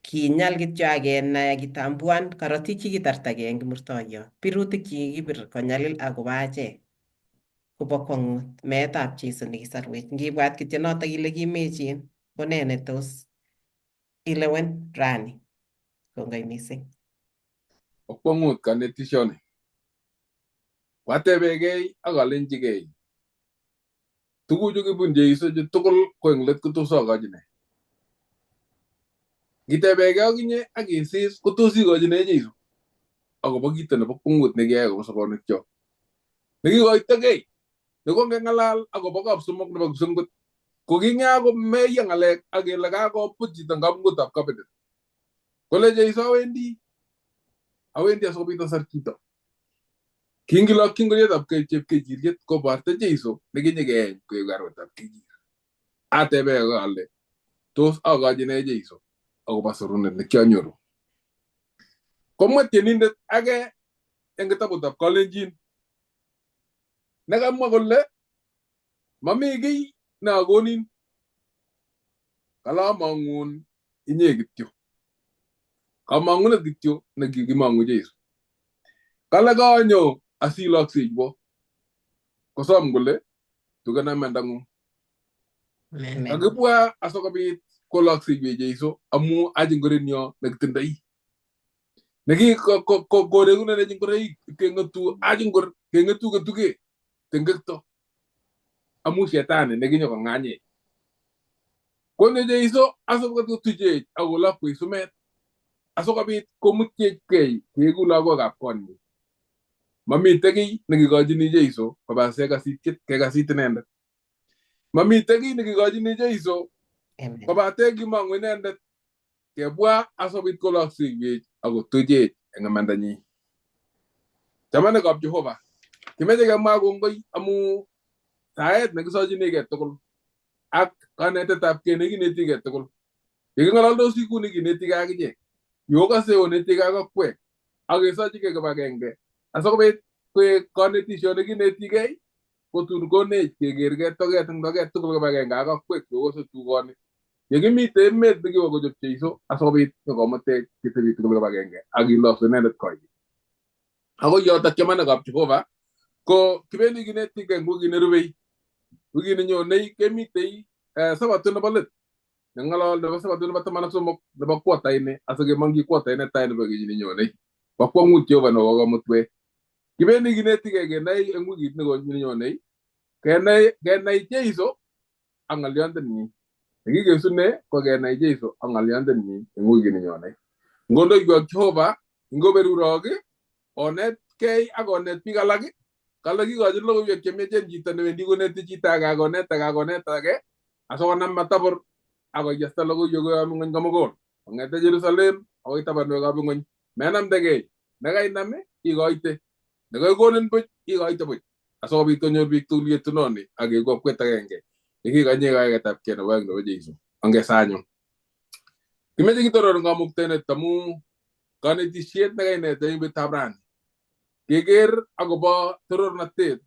Kinyal kityo ak kenai ak kitambuan korotik chekitartagei eng kimurtoiyot, birutik chekikibir konyalil akobo achek kobo kwong'ut meetab Jesu nekisorwech. Ngibwat kityo notok ile kimechen ko nee netos ilewen rani. Kongoi mising. Bo kwong'ut konetishoni. Kwatebegei ak alenjigei tuguchu kibun Jeiso chu tugul ko eng let kotos akochi nee? Ngitebegei akinye ak isis kotos ikochi nee Jeiso akobo kito nebo kwong'ut nekiyai akobo sobonwekchok. Nekikoitogei nekongeng'alal akobo kapsomok nebo kipsengwet ko kingakomeiyo ng'alek ak kele kakobut chito eng kabungutab kabilet. Kole Jeiso awendi awendi asikobit asar chito. Kingilokyi ngorietab chepkechiriet koborta Jeiso nekinyikeeny koek arwetab kechir. Atebe ale tos akochi nee Jeiso akobo sorunet nekionyoru. Komwa tienindet age eng kitabutab Kalenjin nekamwa kole mami kiy ne akonin kale among'un inye kityo. Kamong'unet kityo nekikimong'u Jeiso. Kale kanyo asilokseiwo. Kosom kole tukena imandang'ung. Amen. Kakibwa asikobit kolokseiwech Jeiso amu achi ngorenyo nekitindoi. Neki korekunenech ngoroik keng'etu achi ngor keng'etu ketuke tengekto amu shetani nekinyo kong'anyech. Konyo Jeiso asikobit kotuchech akolokwech sumet asikobit komutyech kei keeku lagokab konyi. Mamite kiy nekikochini Jeiso kobase kasityet kekasit inendet. Mamite kiy nekikochini Jeiso Amen. kobate kimong'u inendet kebwa asikobit kolokseiwech akotuchech eng imandanyi. Chamanikab Jehova, kimeche kemwa kongoi amu saet nekisochinigei tugul ak kanetetab kei nekinetigei tugul. Yeking'ololdosi kuni kinetigei akichek. Yokose onetigei ak akwek ak kesochigei kibagenge asikobit koek kanetisio nekinetigei kotun konech kekergei toget eng toget tugul kibagenge ak akwek chekokose tugoni. Yekimite emet nekiwo kochob Jeiso asikobit nyokomutech ketebi tugul kibagenge ak kilosu inendet koik. Akoi yotok chamanikab Jehova ko kibendi kinetigei eng wikit nerubei. Wikit nenyonei kemitei sabato nebo let neng'olol nebo sabato nebo 13 nebo quarter ini asikemong'yi quarter netai nebo kenyit nenyonei. Bo kwong'ut Jehova nebo komutwech. Kibendi kinetigei kenai eng wikit nenyonei kenai Jeiso ak ng'olyondenyi. Nekikesune ko kenai Jeiso ak ng'olyondenyi eng wikit nenyonei. Ngondoiwok Jehova ngoberurok onetkei ak onet biik alak kale kikochin logoiwek chemiachen chito newendi koneti chito age akonet age akonet age asikonam matabor Akoyasta logoiwek koyom ing'weny komugul. Kong'ete Jerusalem akoi tabanwekab ing'weny. Menamdegei. Nekainam ikoite. Nekaikonin buch ikoite buch. Asikobit konyor biik tugul yetunoni ak keeku okwet agenge. Nekikonye kaeketabkei nebo oeng nebo Jesu. Ongesa anyun. Kimeche kitoror eng kamuktaindet amu kanetisiet nekainet eng betutab rani. Keker akobo torornatet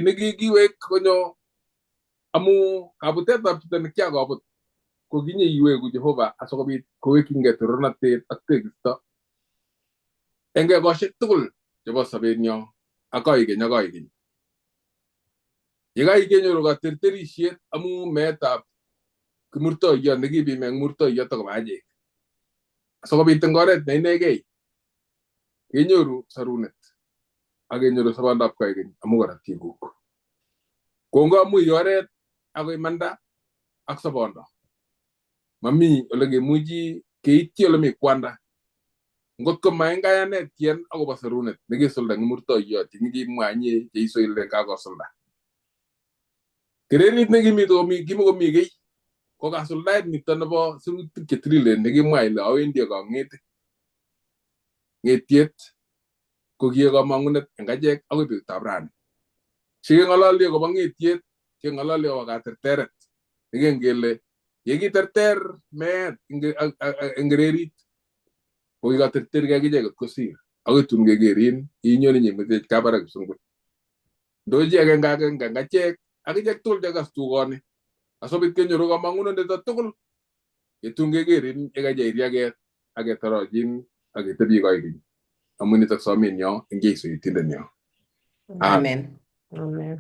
nekikiwek konyo amu kabutetab chito nekiakobut ko kinye iweku Jehova asikobit kowekyingei torornatet ak tekisto eng ekosiek tugul chebo sobenyo ak koikeny ak koikeny. Yekai kenyoru katerterisiet amu meetab kimurtoiyot nekibime eng murtoiyot akobo achek. Asikobit eng oret ne inegei kenyoru sorunet ak kenyoru sobondab koikeny amu korotikuk. Kongoi amu i oret ako imanda ak sobondo. Mami ole kemuchi keityi ole mi kwanda. Ngot ko ma eng kayanet tien akobo sorunet nekisulda eng murtoiyot nekimwa inye Jeiso ile kakosulda. Kererit nekimi kimokomi kiy ko kasuldaet nito nebo sirutik chetililen nekimwa ile awendi ak ang'ete. Ng'etiet ko kie kamang'unet eng achek akoi betutab rani. Sikeng'ololi akobo ng'etiet, keng'ololi akobo katerteret. Neken kele yekiterter meet eng kererit ko kikaterterkei akichek kot kosir. Akoi tun kekerin inyone nyimutech kabarak kipsongwet. Ndochi agenge agenge eng achek akichek tugul chekas tugoni. Asikobit kenyoru kamang'unet nito tugul yetun kekerin yekachei riaket ak ketorochin ak ketebi koikeny. Amu nitok somenyo eng Jesu Yetindenyo. Amen. Amen.